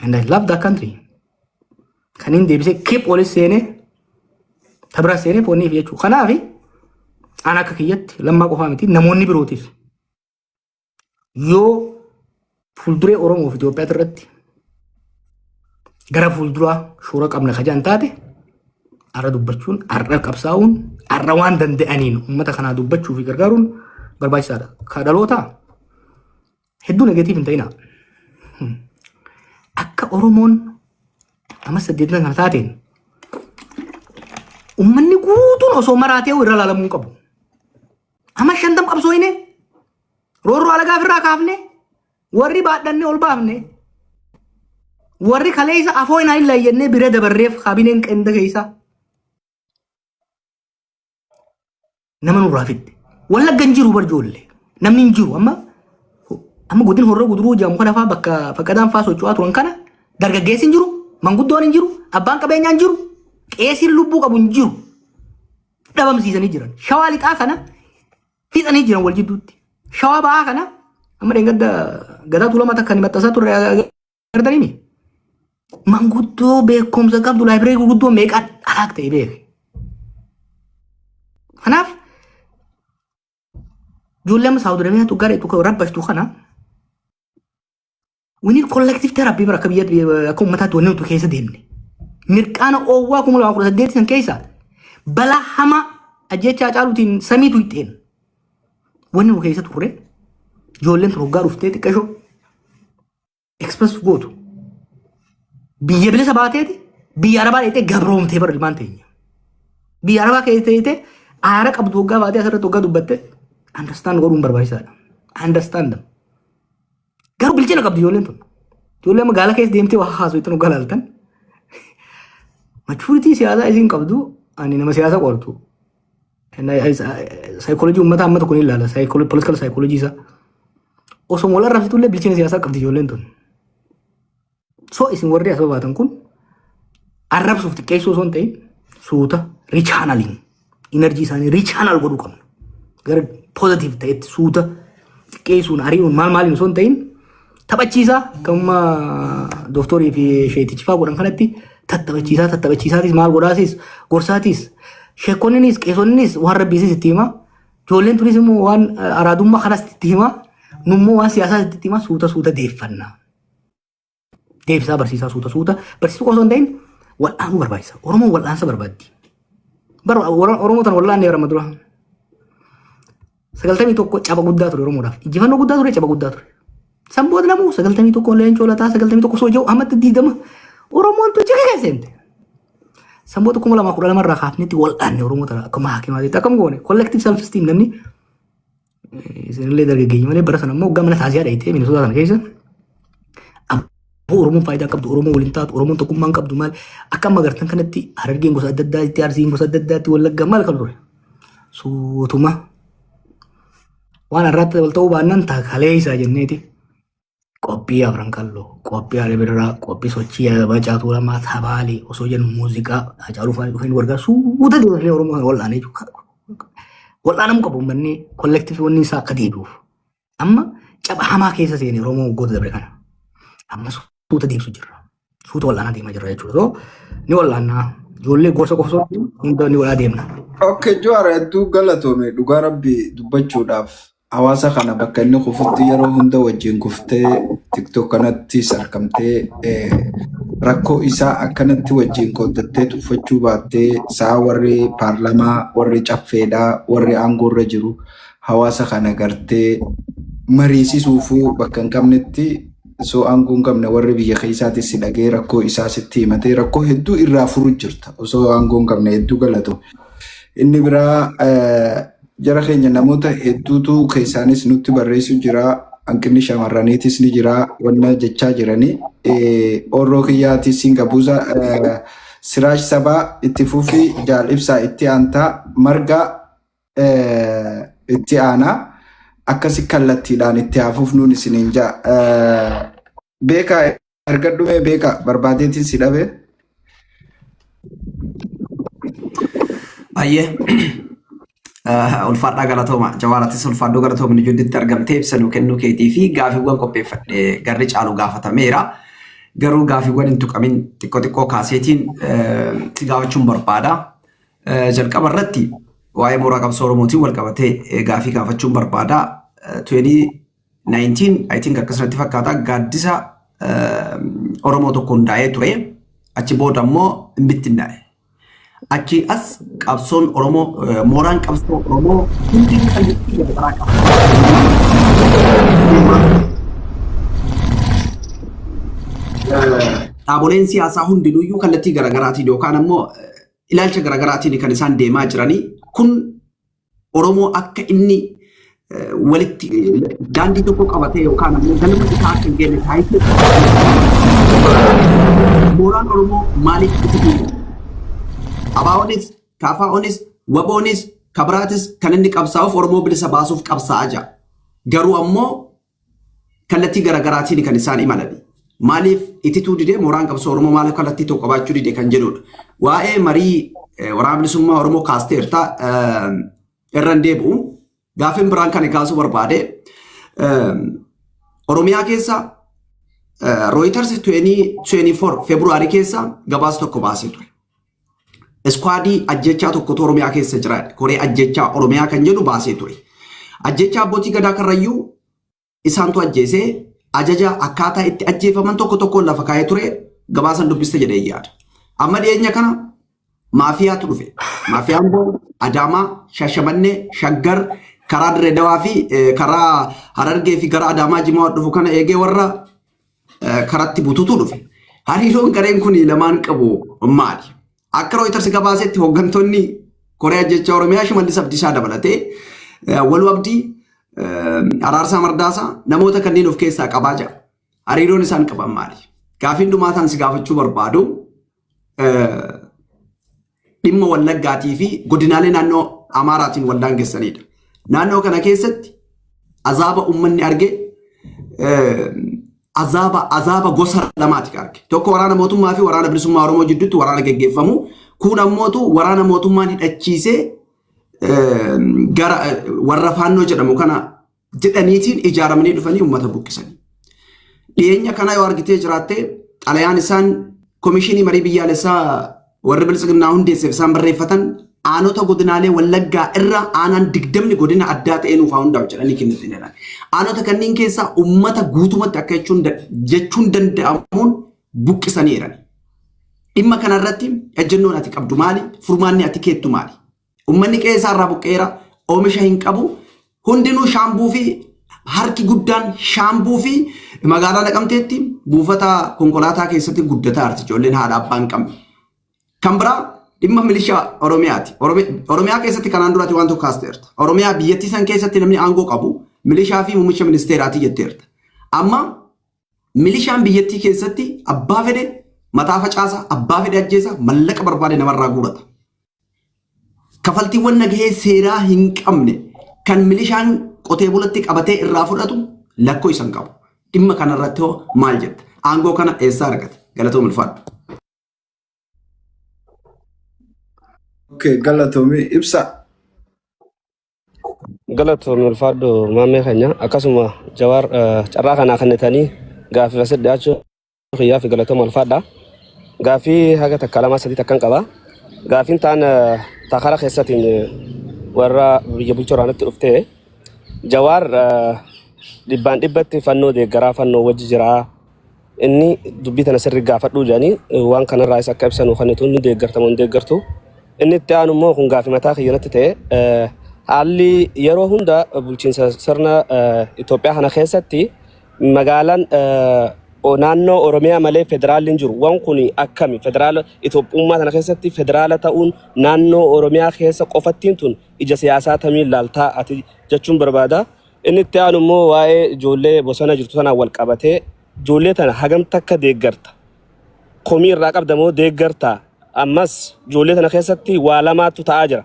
And I love that country. Kan inni deebisee keep walis seenee tabira seenee fooniif jechuudha. Kanaaf an akka kiyyatti Lammaa qofaa miti, namoonni birootis yoo fuulduree Oromoo fi Itoophiyaa irratti gara fuulduraa shoora qabna kajaan taate, har'a dubbachuun, har'a qabsaa'uun, har'a waan danda'aniin uummata kanaa dubbachuu fi gargaaruun barbaachisaadha. Ka dhalootaa hedduu negative hin ta'inaa. Akka Oromoon amma 80 kana taateen uummanni guutuun osoo maraatee irra laalamuu hin qabu. Amma 50 qabsooyne, roorroo alagaa ofirraa kaafne, warri baadhannee ol baafne, warri kaleessa afoo hin layyannee bira dabarreef kaabineen qenda keessa nama nurraa fidde. Wallagga hin jiru bar ijoollee. Namni hin jiru amma. Amma godin Horroo Guduruu jedhamu kana fa'aa bakka Faqqadaan fa'aa socho'aa turan kana dargaggeessi hin jiru, manguddoon hin jiru, abbaan qabeenyaa hin jiru, qeesiin lubbuu qabu hin jiru. Dhabamsiisanii jiran. Shawaa Lixaa kana fixanii jiran wal jidduutti. Shawaa Ba'aa kana amma dheengadda Gadaa Tuulamaa takka ni maxxansaa turre agartanii. Manguddoo beekumsa qabdu, library gurguddoo meeqaan alaak ta'e beeke. Kanaaf ijoollee amma Saawud Arabiyaatu gara tokko rabbashtu kana we need collective therapy bara akka biyya akka uummataatti wanni nuti keessa deemne. Mirqaana oowwaa 2018 san keessa balaa hamaa ajjechaa caaluutiin samiitu hixxeen. Wanni nu keessa turre ijoolleen tun hoggaa dhuftee xiqqashoo express gootu. Biyya bilisa baateeti biyya Arabaa dheetee gabroomtee bara ilmaan teenya. Biyya Arabaa keessa teessee Aara qabdu hoggaa baatee asirratti hoggaa dubbatte understand godhuun barbaachisaadha. Understand them. Garuu bilchina qabdi ijoolleen tun. Ijoollee magaalaa keessa deemtee waa haasoo ittiin hoggaa laaltan. Maturity siyaasaa isiin qabdu, ani nama siyaasa qortu. Saayikoolojii uummataa amma tokko ni ilaala. Political psychology isaa. Osoo wal arrabsitullee bilchina siyaasaa qabdi ijoolleen tun. So isin warri as baatan kun arrabsuuf xiqqeessuu osoo hin ta'in, suuta rechanneling energy isaanii rechannel godhuu qabna. Gara positive ta'etti suuta xiqqeessuun, ari'uun, maal maaliin osoo hin ta'in, taphachiisaa akkuma dooktorii fi sheetichi fa'aa godhan kanatti tattaphachiisaa, tattaphachiisaatis, maal godhaasis, gorsaatis, sheekonninis qeesonninis waan rabbiisis itti himaa, ijoolleen tunis immoo waan araadummaa kanas itti himaa, nummoo waan siyaasaas itti himaa, suuta suuta deeffannaa. Deebisaa barsiisaa, suuta suuta barsiisuu qofa osoo hin ta'in wal'aanuu barbaachisa. Oromoon wal'aansa barbaaddi. Bara Oromoo tana wal'aanne bara dura. 91 caba guddaa ture Oromoodhaaf. Injifannoo guddaa ture, caba guddaa ture. San booda namuu 91 leencoo lataa 91 soo jiru ammatti 20 Oromoon tun cika keessa seente. San booda 2012 irraa kaafnetti wal'aanne Oromoo tana akkuma hakimaatitti akkam goone collective self esteem. Namni isinillee dargaggeeyyii malee bara sana immoo waggaa mana taasisaa dhayitee Minnesota kana keessa abboo Oromoon faayidaa qabdu, Oromoon waliin taatu, Oromoon tokkummaan qabdu, maal akka amma agartan kanatti Harargeen gosa adda addaatti, Arsiin gosa adda addaatti, Wallaggaa maal kan ture. Suutuma waan har'aatti wal ta'uu baannaan kalee isaa jenneeti qophii Afran Qalloo, qophii Alee Birraa, qophii sochii Macaa Tuulamaa, Tabaalee osoo jennu muuziqaa Hacaaluu fa'aa dhufeen wargaa suuta deemnee Oromoo kana wal'aanee jechuudha. Wal'aanamuu qabu uummanni collective wanni isaa akka deebi'uuf. Amma caba hamaa keessa seene Oromoo waggoota dabre kana. Amma suuta deemsu jirra. Suuta wal'aanaa deemaa jirra jechuudha. So ni wal'aannaa. Ijoollee gorsa qofa osoo hin ta'in hunda ni wal'aa deemna. Okay, Jawaar, hedduu galatoome. Dhugaa rabbi dubbachuudhaaf, hawaasa kana bakka inni kufutti yeroo hunda wajjin kuftee, TikTok kanattis argamtee, rakkoo isaa akkanatti wajjin qooddattee tuffachuu baattee, sa'a warri paarlamaa, warri caffeedhaa, warri aangoorra jiru hawaasa kana gartee mariisisuufuu bakka hin qabnetti, osoo aangoo hin qabne warri biyya keessaatis si dhagee rakkoo isaa sitti himatee rakkoo hedduu irraa furu jirta osoo aangoo hin qabne. Hedduu galatoome. Inni biraa jara keenya namoota hedduutu keessaanis nutti barreessu jira. Hanqinni shamarraniitis ni jira. Wanna jechaa jiranii. Orroo kiyyaatis siin qabuusa. Siraaj Sabaa itti fufi, Jaal Ibsaa itti aantaa, Margaa itti aanaa, akkasi kallattiidhaan itti hafuuf nuun isiniin jaa. Beekaa erga dhumee beekaa barbaadeetiin si dhabe. Baay'ee ulfaadhaa, galatooma. Jawaaratis ulfaadhuu, galatoomni jidduutti argamtee ibsa nuu kennuu keetii fi gaafiiwwan qopheeffadhe garri caalu gaafatameera. Garuu gaafiiwwan hin tuqamin xiqqoo xiqqoo kaaseetiin si gaafachuun barbaada. Jalqaba irratti waa'ee mooraa qabsoo Oromootiin wal qabatee gaafii gaafachuun barbaada. 2019 I think akkasumatti fakkaata, gaaddisa Oromoo tokko hundaa'ee ture. Achi booda immoo hin bittinnaa'e. Achi as qabsoon Oromoo, mooraan qabsoo Oromoo hundinuu kallattii garaagaraa qaba. Dhaaboleen siyaasaa hundinuyyuu kallattii garaagaraatiin yookaan ammoo ilaalcha garaagaraatiin kan isaan deemaa jiranii kun Oromoo akka inni walitti daandii tokko qabatee yookaan ammoo galma isaa akka hin geenye taasisuu, mooraan Oromoo maaliif itti fufu? ABOnis, KFOnis, WBOnis, Kabiraatis kan inni qabsaa'uuf Oromoo bilisa baasuuf qabsaa'aa jira. Garuu ammoo kallattii garaagaraatiin kan isaan imalani. Maaliif itituu didee? Mooraan qabsoo Oromoo maaliif kallattii tokko qabaachuu dide kan jedhudha. Waa'ee marii waraana bilisummaa Oromoo kaasteerta, irra hin deebi'u. Gaaffiin biraan kan kaasuu barbaade, Oromiyaa keessa Reuters 2024 Februaarii keessa gabaasa tokko baasee ture. Squadii ajjechaa tokkotu Oromiyaa keessa jira. Koree ajjechaa Oromiyaa kan jedhu baasee ture. Ajjechaa abbootii gadaa Karrayyuu isaantu ajjeesee, ajaja akkaataa itti ajjeefaman tokko tokkoon lafa kaa'ee ture, gabaasan dubbiste jedhee yaada. Amma dhiyeenya kana maafiyaatu dhufe. Maafiyaan boo Adaamaa, Shashamannee, Shaggar, karaa Dirree Dawaa fi karaa Harargee fi gara Adaamaa Jimaa dhufu kana eegee warra karatti bututu dhufe. Hariiroon gareen kun lamaan qabu maali? Akka Reuters gabaasetti hooggantoonni Koree ajjechaa Oromiyaa Shimallis Abdiisaa dabalatee Waluu Abdii, Araarsaa Mardaasaa namoota kanneen of keessaa qabaa jira. Hariiroon isaan qaban maali? Gaafiin dhumaa ta'an si gaafachuu barbaadu dhimma Wallaggaatii fi godinaalee naannoo Amaaraatiin wal daangessanidha. Naannoo kana keessatti azaaba uummanni arge azaaba gosa lamaati kan arge. Tokko waraana mootummaa fi waraana bilisummaa Oromoo jidduutti waraana geggeeffamu. Kun ammootu waraana mootummaan hidhachiisee gara warra faannoo jedhamu kana jedhaniitiin ijaaramanii dhufanii uummata buqqisanii. Dhiyeenya kana yoo argitee jiraatte, xalayaan isaan komishinii marii biyyaalessaa warri biltsiginnaa hundeesseef isaan barreeffatan, aanota godinaalee Wallaggaa irra aanaan 20 godina addaa ta'ee nuuf haa hundaa'u jedhanii kennitaniidha. Aanota kanneen keessaa uummata guutumatti akka jechuun danda'amuun buqqisaniiran. Dhimma kanarratti ejjennoon ati qabdu maali? Furmaanni ati keettu maali? Uummanni qe'ee isaa irraa buqqeera, oomisha hin qabu. Hundinuu Shaambuu fi harki guddaan Shaambuu fi magaalaa Naqamteetti buufata konkolaataa keessatti guddataa jirti ijoolleen haadha abbaa hin qabne. Kan biraa dhimma milishaa Oromiyaati. Oromiyaa keessatti kanaan duraati waan tokko kaasteerta. Oromiyaa biyyattii san keessatti namni aangoo qabu milishaa fi muummicha ministeeraati jetteerta. Amma milishaan biyyattii keessatti abbaa fedhe mataa facaasa, abbaa fedhe ajjeesa, mallaqa barbaade namarraa guurata. Kafaltiiwwan nagahee seeraa hin qabne kan milishaan qotee bulatti qabatee irraa fudhatu lakkoo isan qabu. Dhimma kanarratti hoo maal jetta? Aangoo kana eessaa argate? Galatoom, ulfaadhu. Okay, galatoomi ibsa. Galatoomii, ulfaadhu maammee keenya. Akkasuma Jawaar, carraa kanaa kennitanii gaaffii asitti dhiyaachuu kiyyaa fi galatooma, ulfaadha. Gaaffii haga takka, lama, sadii takkan qaba. Gaaffiin ta'an takara keessatiin warra biyya bulchuu irraanitti dhuftee Jawaar dhibbaan dhibbatti fannoo deeggaraa, fannoo wajji jiraa. Inni dubbii tana sirri gaafadhuu jedhanii waan kanarraa isa akka ibsanu kan ni deeggartamu hin deeggartu. Inni itti aanu immoo kun gaafii mataa kiyyanatti ta'e, haalli yeroo hunda bulchiinsa sirna Itoophiyaa kana keessatti magaalaan naannoo Oromiyaa malee federaalli hin jiru. Waan kun akkami? Federaala Itoophiyummaa kana keessatti federaala ta'uun naannoo Oromiyaa keessa qofattiin tun ija siyaasaa tamiin laaltaa ati jechuun barbaada. Inni itti aanu immoo waa'ee ijoollee bosona jirtu sanaan wal qabatee, ijoollee tana hagam takka deeggarta? Komii irraa qabda moo deeggarta? Ammas ijoollee tana keessatti waa lamaatu ta'aa jira.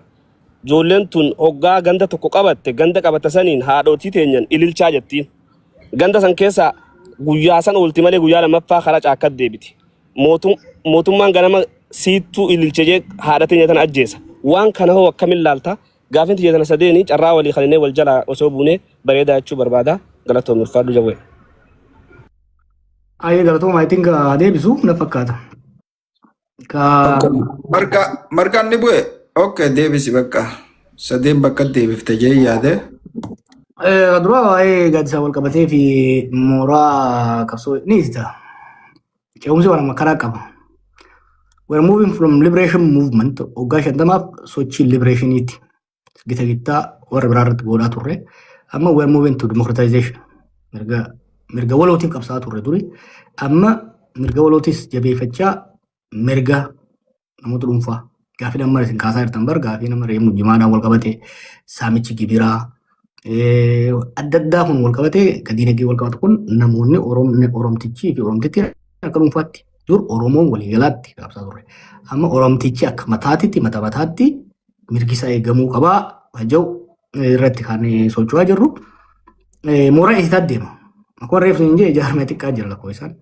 Ijoolleen tun hoggaa ganda tokko qabatte, ganda qabatte saniin haadhotii teenyan ililchaa jettiin. Ganda san keessa guyyaa san oolti malee guyyaa lammaffaa karaa caakkat deebiti. Mootummaan ganama siittuu ililche jee haadha teenya tana ajjeesa. Waan kana hoo akkamiin laalta? Gaafin tiyya tana sadeeni, carraa walii kaninee wal jalaa osoo buunee bareedaa jechuu barbaada. Galatoom, ulfaadhu Jawwee. Ayyee, galatooma. I think deebisu na fakkaata. Ka Marga margaan ni bu'e. Okay, deebisi bakka. Sadeen bakka deebifte jee yaade. Dura waa'ee gaaddisaa wal qabatee fi mooraa qabsoo ni ibsita. Ce'umsi waan karaa qaba. We are moving from liberation movement, waggaa 50f sochii liberationiiti. Gita gittaa warra biraa irratti godhaa turre. Amma we are moving to democratization. Mirga walootiif qabsaa'aa turre duri. Amma mirga walootis jabeeffachaa mirga namoota dhuunfaa. Gaafii amma isin kaasaa jirtan bar gaafii nama reemu jimaadhaan wal qabate, saamichi gibiraa adda addaa kun wal qabate, diinagdee wal qabatu kun, namoonni Oromtichii fi Oromtittiin akka dhuunfaatti, dur Oromoon waliigalaatti qabsaa turre. Amma Oromtichi akka mataatitti, mata mataatti mirgi isaa eegamuu qabaa jedhu irratti kan socho'aa jirru. Mooraa eessisaa deema. Akkuma reefsu hin jee, ijaarame xiqqaa jira lakkoofsaan.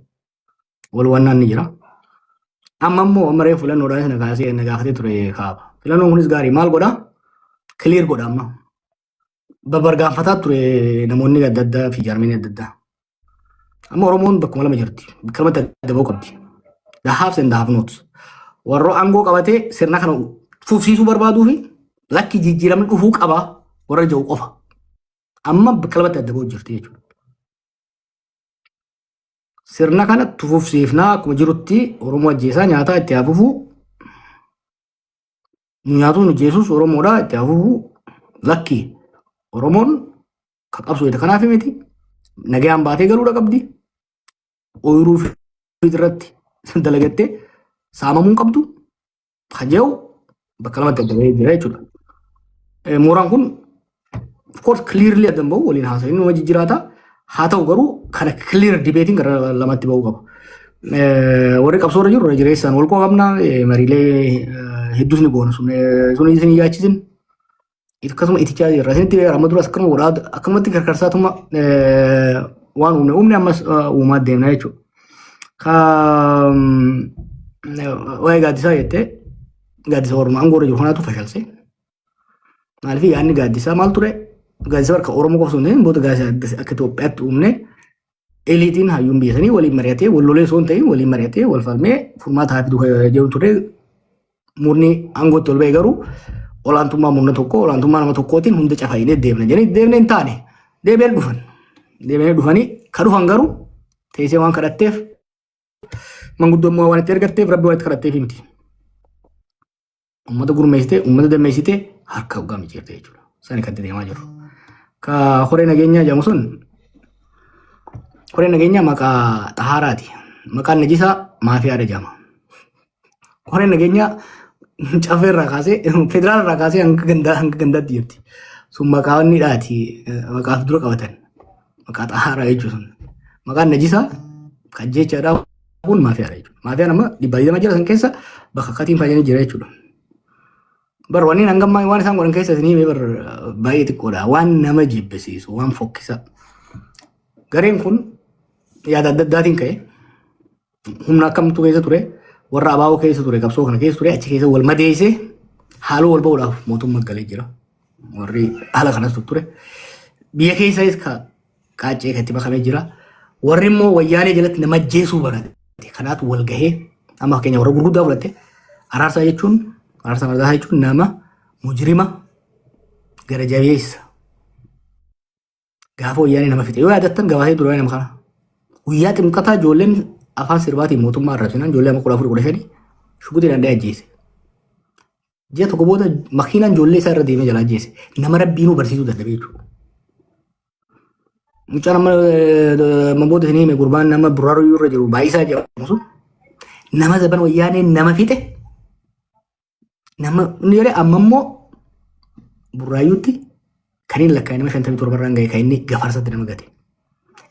Wal wannaan ni jira. Amma immoo amma reefu filannoodhaan na kaasee na gaafatee ture kaaba. Filannoon kunis gaarii maal godhaa? Clear godha amma. Babargaanfataa ture namoonni adda addaa fi jaarmeen adda addaa. Amma Oromoon bakkuma lama jirti. Bakka lamatti adda ba'uu qabdi. The haves and the have nots. Warra aangoo qabatee sirna kana fufsiisuu barbaaduu fi lakki jijjiiramni dhufuu qaba warra jiru qofa. Amma bakka lamatti adda ba'uu jirti jechuudha. Sirna kana fufsiifnaa, akkuma jirutti Oromoo ajjeesaa nyaataa itti hafuufuu, nu nyaatuun nu jeesus Oromoodha itti hafuufuu, lakki Oromoon kan qabsu kanaaf miti, nagayaan baatee galuudha qabdi, ooyiruu irratti dalagattee saamamuu hin qabdu kajeewu. Bakka lamatti adda bahee jira jechuudha. Mooraan kun of course clearly adda bahu, waliin haasa'in nama jijjiiraata. Haa ta'u garuu kana clear debateiin gara lamatti bahuu qaba. Warri qabsoo irra jiru irra jireessaan wal qabna, mariilee hedduus ni goona, sun isin yaachisin. Akkasuma itichaa jirra. Isinitti beekama, amma duras akkanuma godhaa akkanumatti karkarsaatuma waan uumne uumne ammas uumaa deemna jechuudha. Ka waa'ee gaaddisaa jettee, gaaddisa Oromoo aangoo irra jiru kanaatu fashalse. Maaliif yaadni gaaddisaa maal ture? Gaaddisa bakka Oromoo qofa osoo hin ta'in booda gaaddisa akka Itoophiyaatti uumne, eliteiin hayyuun biyya sanii waliin mari'atee, wal lolee osoo hin ta'in waliin mari'atee wal falmee furmaata haa fidu jedhu ture. Murni aangootti ol ba'e garuu olaantummaa murna tokko, olaantummaa nama tokkootiin hunda cafaayinee deemna jedhanii deemnee hin taane, deebi'anii dhufan. Deebi'anii dhufanii ka dhufan garuu teessee waan kadhatteef, manguddummaa waan itti ergatteef, rabbi waan itti kadhatteef miti. Uummata gurmeessitee, uummata dammeessitee harka hoggaa micciirte jechuudha. Sani kan itti deemaa jiru. Ka horee nageenyaa jedhamu sun, horee nageenyaa maqaa xahaaraati. Maqaan najisaa maafiyaadha jedhama. Horeen nageenyaa caffee irraa kaasee, federaala irraa kaasee hanga gandaa hanga gandaatti jirti. Sun maqaa inni dhaati, maqaaf dura qabatan. Maqaa xahaaraa jechuun sun. Maqaan najisaa kan jechaadhaa kun maafiyaadha jechuudha. Maafiyaan amma 120 jira, san keessa bakka katiin fayyanii jira jechuudha. Bar wanni hangammaa waan isaan godhan keessa isinii bar baay'ee xiqqoodha. Waan nama jibbisiisu, waan fokkisa. Gareen kun yaada adda addaatiin ka'e, humna akkamtu keessa ture, warra abaaboo keessa ture, qabsoo kana keessa ture, achi keessa wal madeessee haaloo wal ba'uudhaaf mootummaa galee jira. Warri haala kanas ture. Biyya keessas ka qaaccee kan itti makamee jira. Warri immoo wayyaanee jalatti nama ajjeesuu barate. Kanaatu wal gahee amma fakkeenya warra gurguddaa fudhatte, Araarsaa jechuun, Araarsaa Mardaasaa jechuun nama mujrima gara jabeessa. Gaafa wayyaanee nama fixe yoo yaadattan, gabaasee dura nama kana. Guyyaa ximqataa ijoolleen afaan sirbaatiin mootummaa arrabsinaan, ijoollee amma 14, 15 shugutii danda'e ajjeese. Ji'a tokko booda makiinaan ijoollee isaa irra deemee jala ajjeese. Nama rabbiinuu barsiisuu dadhabee jechuudha. Mucaan amma booda isin hime, gurbaan nama burraaruu irra jiru baay'isaa jedhamu sun, nama zaban wayyaanee nama fixe, nama inni jedhee, amma immoo Burraayyuutti kan inni lakkaa'e nama 57 irraan ga'e, kan inni gafarsatti nama gate.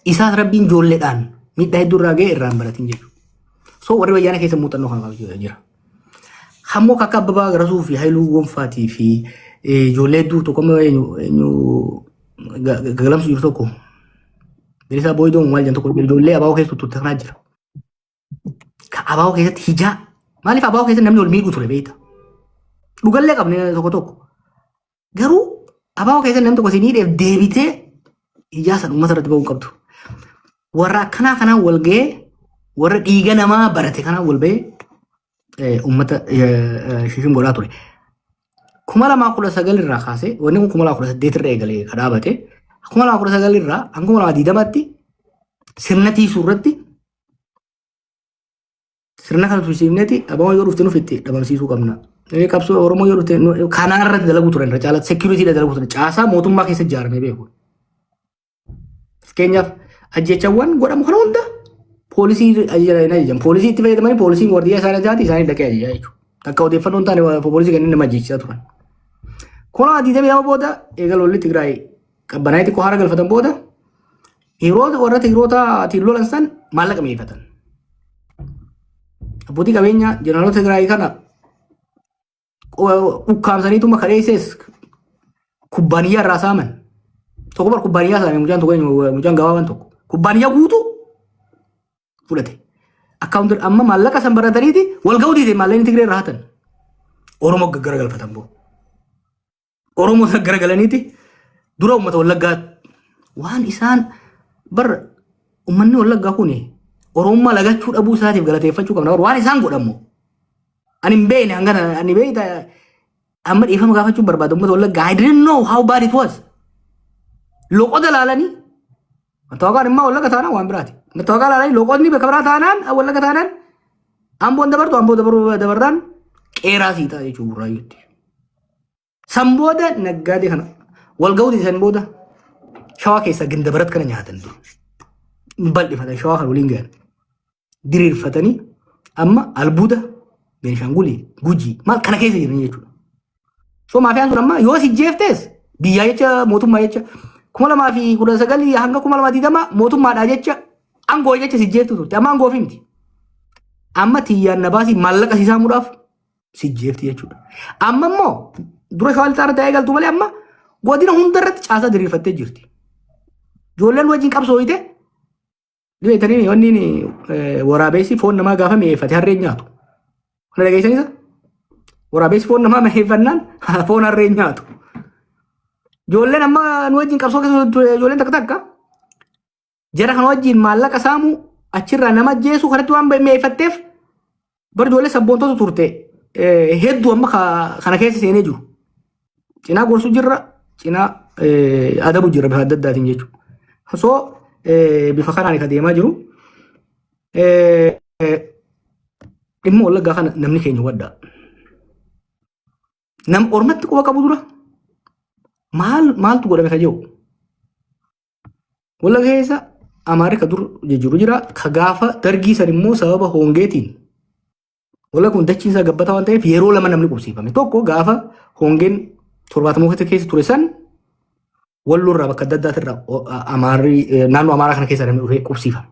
Isaas rabbiin ijoolleedhaan miidhaa hedduu irraa ga'e irraan baratin jechuudha. So warri wayyaanee keessa muuxannoo kana qabu jira. Hammoo akka Abbabaa Garasuu fi Haayiluu Gonfaatii fi ijoollee hedduu tokko amma eenyu gagalamsu jiru tokko, Bilisaa Booyidoo maal jedhan tokko, ijoollee abaaboo keessa tuttuutte kanaa jira. Ka abaaboo keessatti hijaa, maaliif abaaboo keessatti namni wal miidhuu ture beekta. Dhugallee qabne tokko tokko. Garuu abaaboo keessatti namni tokko si miidheef deebitee hijaa san uummata irratti ba'uu hin qabdu. Warra akkanaa kanaan wal ga'ee, warra dhiiga namaa barate kanaan wal ba'ee uummata shishin godhaa ture. 2019 irraa kaasee, wanni kun 2018 irra eegalee ka dhaabate, 2019 irraa hanga 2020tti sirna tiisuu irratti, sirna kana tursiifneeti abama yoo dhufte nuuf itti dhabamsiisuu qabna. Qabsoo Oromoo yoo dhufte kanaa irratti dalaguu turan, irra caalatti security dalaguu turan, caasaa mootummaa keessa ijaaramee beeku. Fakkeenyaaf ajjechawwan godhamu kana hunda poolisii ajajan ajajan, poolisii itti fayyadamanii, poolisiin wardiyyaa isaanii taate isaanii dhaqee ajajaa jechuudha. Takka odeeffannoo hin taane poolisii kanneen nama ajjechisaa turan. 2022 booda eega lolli Tigraay qabbanaa'ee xiqqoo haara galfatan booda, yeroo warra Tigrootaatiin lolan san maallaqa mi'eeffatan. Abbootii qabeenyaa jeneraalota Tigraay kana ukkaamsaniituma kadheessees kubbaaniyyaa irraa saaman. Tokko bar kubbaaniyyaa saame, mucaan tokko, mucaan gabaabaan tokko kubbaaniyyaa guutuu fudhate. Akkaawunti amma maallaqa san barataniiti wal ga'uu diide, maallaqni Tigree irraa hatan. Oromoo gaggaragalfatan boo. Oromoo gaggaragalaniiti dura uummata Wallaggaa waan isaan bar uummanni Wallaggaa kun Oromummaa lagachuu dhabuu isaatiif galateeffachuu qabna. Waan isaan godhamu ani hin beekne, hangana ani beekta, amma dhiifama gaafachuu barbaada uummata Wallaggaa. I didn't know how bad it was. Loqoda laalanii mattaawaqaan immoo Wallagga taanaan waan biraati. Mattaawaqaa laalanii loqodni bakka biraa taanaan, Wallagga taanaan, Amboon dabartu, Amboo dabaruu dabarraan qeeraa sii ta'a jechuudha Burraayyuutti. San booda naggaadee kana wal ga'uu san booda Shawaa keessaa Gindabarat kana nyaatan dur. Bal'ifatan, Shawaa kana waliin gahan. Diriirfatanii amma albuuda Beenishaangulii, Gujii maal kana keessa jiran jechuudha. So maafiyaan sun amma yoo si jeeftes biyyaa jecha, mootummaa jecha, 2019 hanga 2020 mootummaadhaa jecha, aangoo jecha si jeeftu turte. Amma aangoo miti. Amma tiyyaan na baasii maallaqa si saamuudhaaf si jeefti jechuudha. Amma immoo dura Shawaa Lixaa irratti eegaltu malee amma godina hunda irratti caasaa diriirfattee jirti. Ijoolleen wajjin qabsooyite dhibeetanii wanni waraabessi foon namaa gaafa mi'eeffate harreen nyaatu. Kana dhageessanisa? Waraabessi foon namaa mi'eeffannaan foon harreen nyaatu. Ijoolleen amma nu wajjin qabsoo keessa turte, ijoolleen takka takka jara kana wajjin maallaqa saamuu, achirraa nama ajjeesuu kanatti waan mi'eeffatteef bar ijoollee sabboontota turte hedduu amma kana keessa seenee jiru. Cinaa gorsuu jirra, cinaa adabu jirra bifa adda addaatiin jechuudha. So bifa kanaan kan deemaa jiru. Dhimma Wallaggaa kana namni keenya hubadhaa. Nam ormatti quba qabu dura maal maaltu godhame ka jiru. Wallagga keessa Amaarri ka dur jiru jira. Ka gaafa dargii san immoo sababa hongeetiin, Wallagga kun dachiin isaa gabbataa waan ta'eef yeroo lama namni qubsiifame. Tokko gaafa hongeen 70moota keessa ture san Walloo irraa bakka adda addaatirraa Amaarri naannoo Amaaraa kana keessa namni dhufee qubsiifame.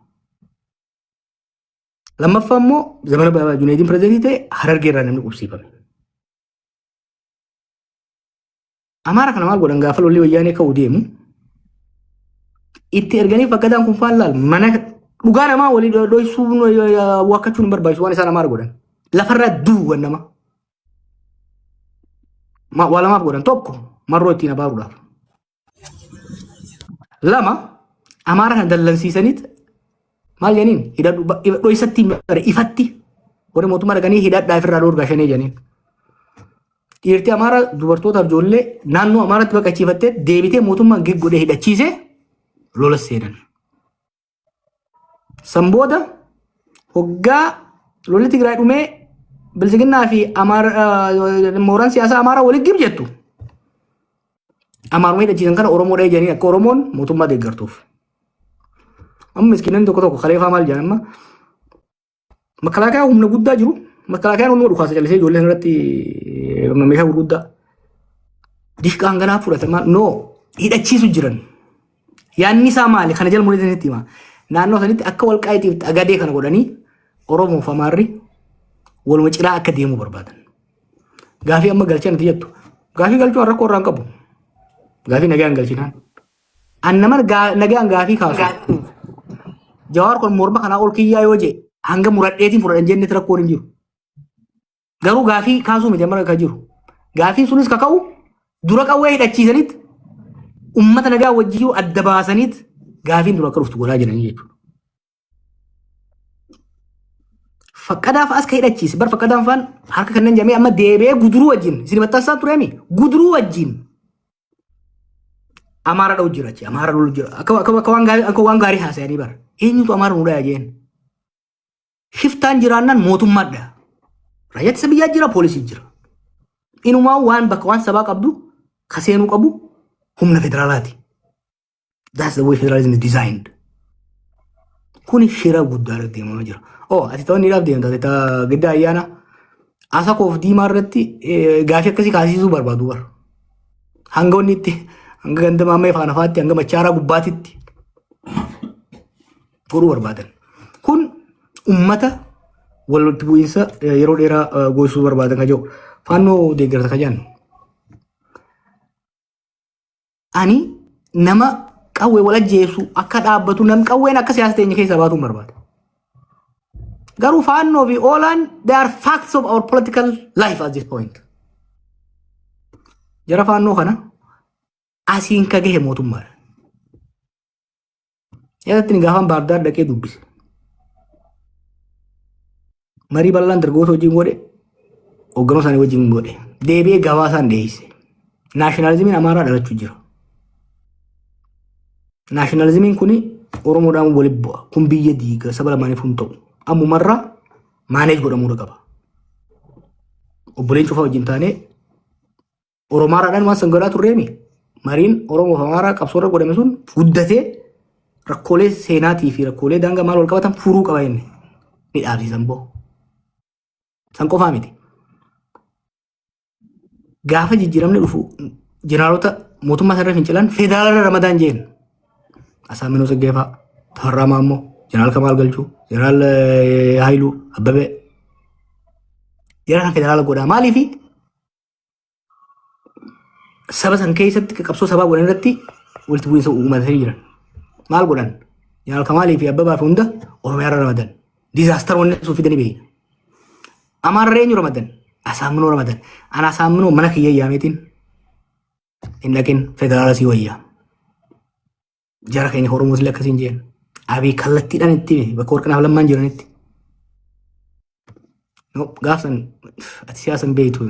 Lammaffaa immoo zamana Junaaydiin pirezidaantii ta'e Harargee irraa namni qubsiifame. Amaara kana maal godhan? Gaafa lolli Wayyaanee ka'uu deemu itti erganii Fakkadaan kun faallaal mana dhugaa namaa walii dhoysuu waakkachuun hin barbaachisu waan isaan Amaara godhan. Lafarraa duuwwan nama. Waa lamaaf godhan: tokko, Marroo ittiin abaaruudhaaf. Lama, Amaara kana dallansiisaniit maal jedhaniin, hidhadhu dhoysatti bare, ifatti warri mootummaa dhaqanii hidhadhaa, ofirraa dhoorgaa shanee jedhaniin. Dhiirti Amaaraa dubartootaaf ijoollee naannoo Amaaraatti baqachiifattee deebitee mootummaan gig godhee hidhachiisee lola seenan. San booda hoggaa lolli Tigraay dhumee Biltsiginnaa fi mooraan siyaasaa Amaaraa walitti gib jettu. Amaaruma hidhachiisan kana Oromoo dhahee jedhanii akka Oromoon mootummaa deeggartuuf. Amma miskiinonni tokko tokko kaleefaa maal jedhan? Amma makalaakaa humna guddaa jiru. Makalaakayaan humna dhukaasa callisee ijoollee irratti meeshaa gurguddaa. Dishqaan ganaa fudhatamaa noo hidhachiisu jiran. Yaanni isaa maali? Kana jala muree sanitti hima. Naannoo sanitti akka Walqaayitiif Xagadee kana godhanii Oromoo fi Amaarri waluma cinaa akka deemuu barbaadan. Gaafii amma galchan ati jettu. Gaafii galchuu rakkoo irraa hin qabu. Gaafii nagaan galchinaan. An nama nagaan gaafii kaasu. Jawaar kun morma kanaa ol kiyyaa yoo jee hanga muradheetiin fudhadhan jennetti rakkoon hin jiru. Garuu gaafii kaasuu miti amma kan jiru. Gaafiin sunis kaka'u dura qawwee hidhachiisaniit ummata nagaa wajjin adda baasaniit gaafiin dura akka dhuftu godhaa jiranii jechuudha. Faqqadaa fa'as ka hidhachiise bar Faqqadaan fa'aan harka kanneen jedhamee amma deebi'ee Guduruu wajjin isin maxxansaa tureemi, Guduruu wajjin Amaara dha'u jira achi, Amaara lolu jira, akka waan gaarii haasa'anii bara eenyutu Amaara nu dhaya jeen. Shiftaan jiraannaan mootummaadha. Raayyaa ittisa biyyaa jira, poolisii jira. Inumaa waan bakka waan sabaa qabdu ka seenuu qabu humna federaalaati. That's the way federalism is designed. Kuni shira guddaa deemamaa jira. Oh, ati ta'uu ni deemta. Ati ta'a Giddaa Ayyaana Asakoof Diimaa irratti gaafii akkasii kaasisuu barbaadu bara. Hanga wanni itti hanga ganda Maammee faana faatti hanga Machaaraa gubbaatitti godhuu barbaadan. Kun ummata walitti bu'iinsa yeroo dheeraa goosisuu barbaadan kan jiru. Faannoo deeggarta kan jedhan. Ani nama qawwee wal ajjeesu akka dhaabbatu, nam qawween akka siyaasa teenya keessaa baatuun barbaada. Garuu Faannoo fi Oolaan, they are facts of our political life at this point. Jara Faannoo kana asiin ka gahe mootummaadha. Yaadatti ni gaafan Baardaar dhaqee dubbise. Marii bal'aan dargaggoota wajjin godhe, hoogganoo isaanii wajjin godhe. Deebi'ee gabaasaan dhiyeesse. Naashinaalizimiin Amaaraa dhalachuu jira. Naashinaalizimiin kun Oromoodhaan walitti bu'a. Kun biyya diiga, saba lamaaniif hin ta'u. Ammumarraa manage godhamuu qaba. Obboleen cufaa wajjin taanee Oromaaraadhaan waan san godhaa turreemi. Mariin Oromoo fi Amaaraa qabsoorra godhame sun guddatee rakkoolee seenaatii fi rakkoolee daangaa maal wal qabatan furuu qaba inni. Ni dhaabsisan boo. San qofaa miti. Gaafa jijjiiramni dhufu jeneraalota mootummaa irra fincilan federaala ramadaan jeen. Asaaminoo Tsiggee fa'a, Tafarraa Maammoo, Jeneraal Kamaal Galchuu, Jeneraal Haayiluu, Abbabee. Jara kan federaala godhaa. Maaliifi saba san keessatti qabsoo sabaa godhan irratti walitti bu'iinsa uummatanii jiran. Maal godhan? Jeneraal Kamaalii fi Abbabaa fi hunda Oromiyaa irra ramadan. Disaster wanni sun fidanii beekna. Amaarra eenyu ramadan? Asaaminoo ramadan. Ana Asaaminoo mana kiyya yaameetiin hin dhaqin, federaala sii wayyaa. Jara keenya Oromoos illee akkasiin jeen. Abiy kallattiidhaan itti hime bakka Warqinaaf Lammaan jiranitti. No, gaafsan ati siyaasa hin beektu.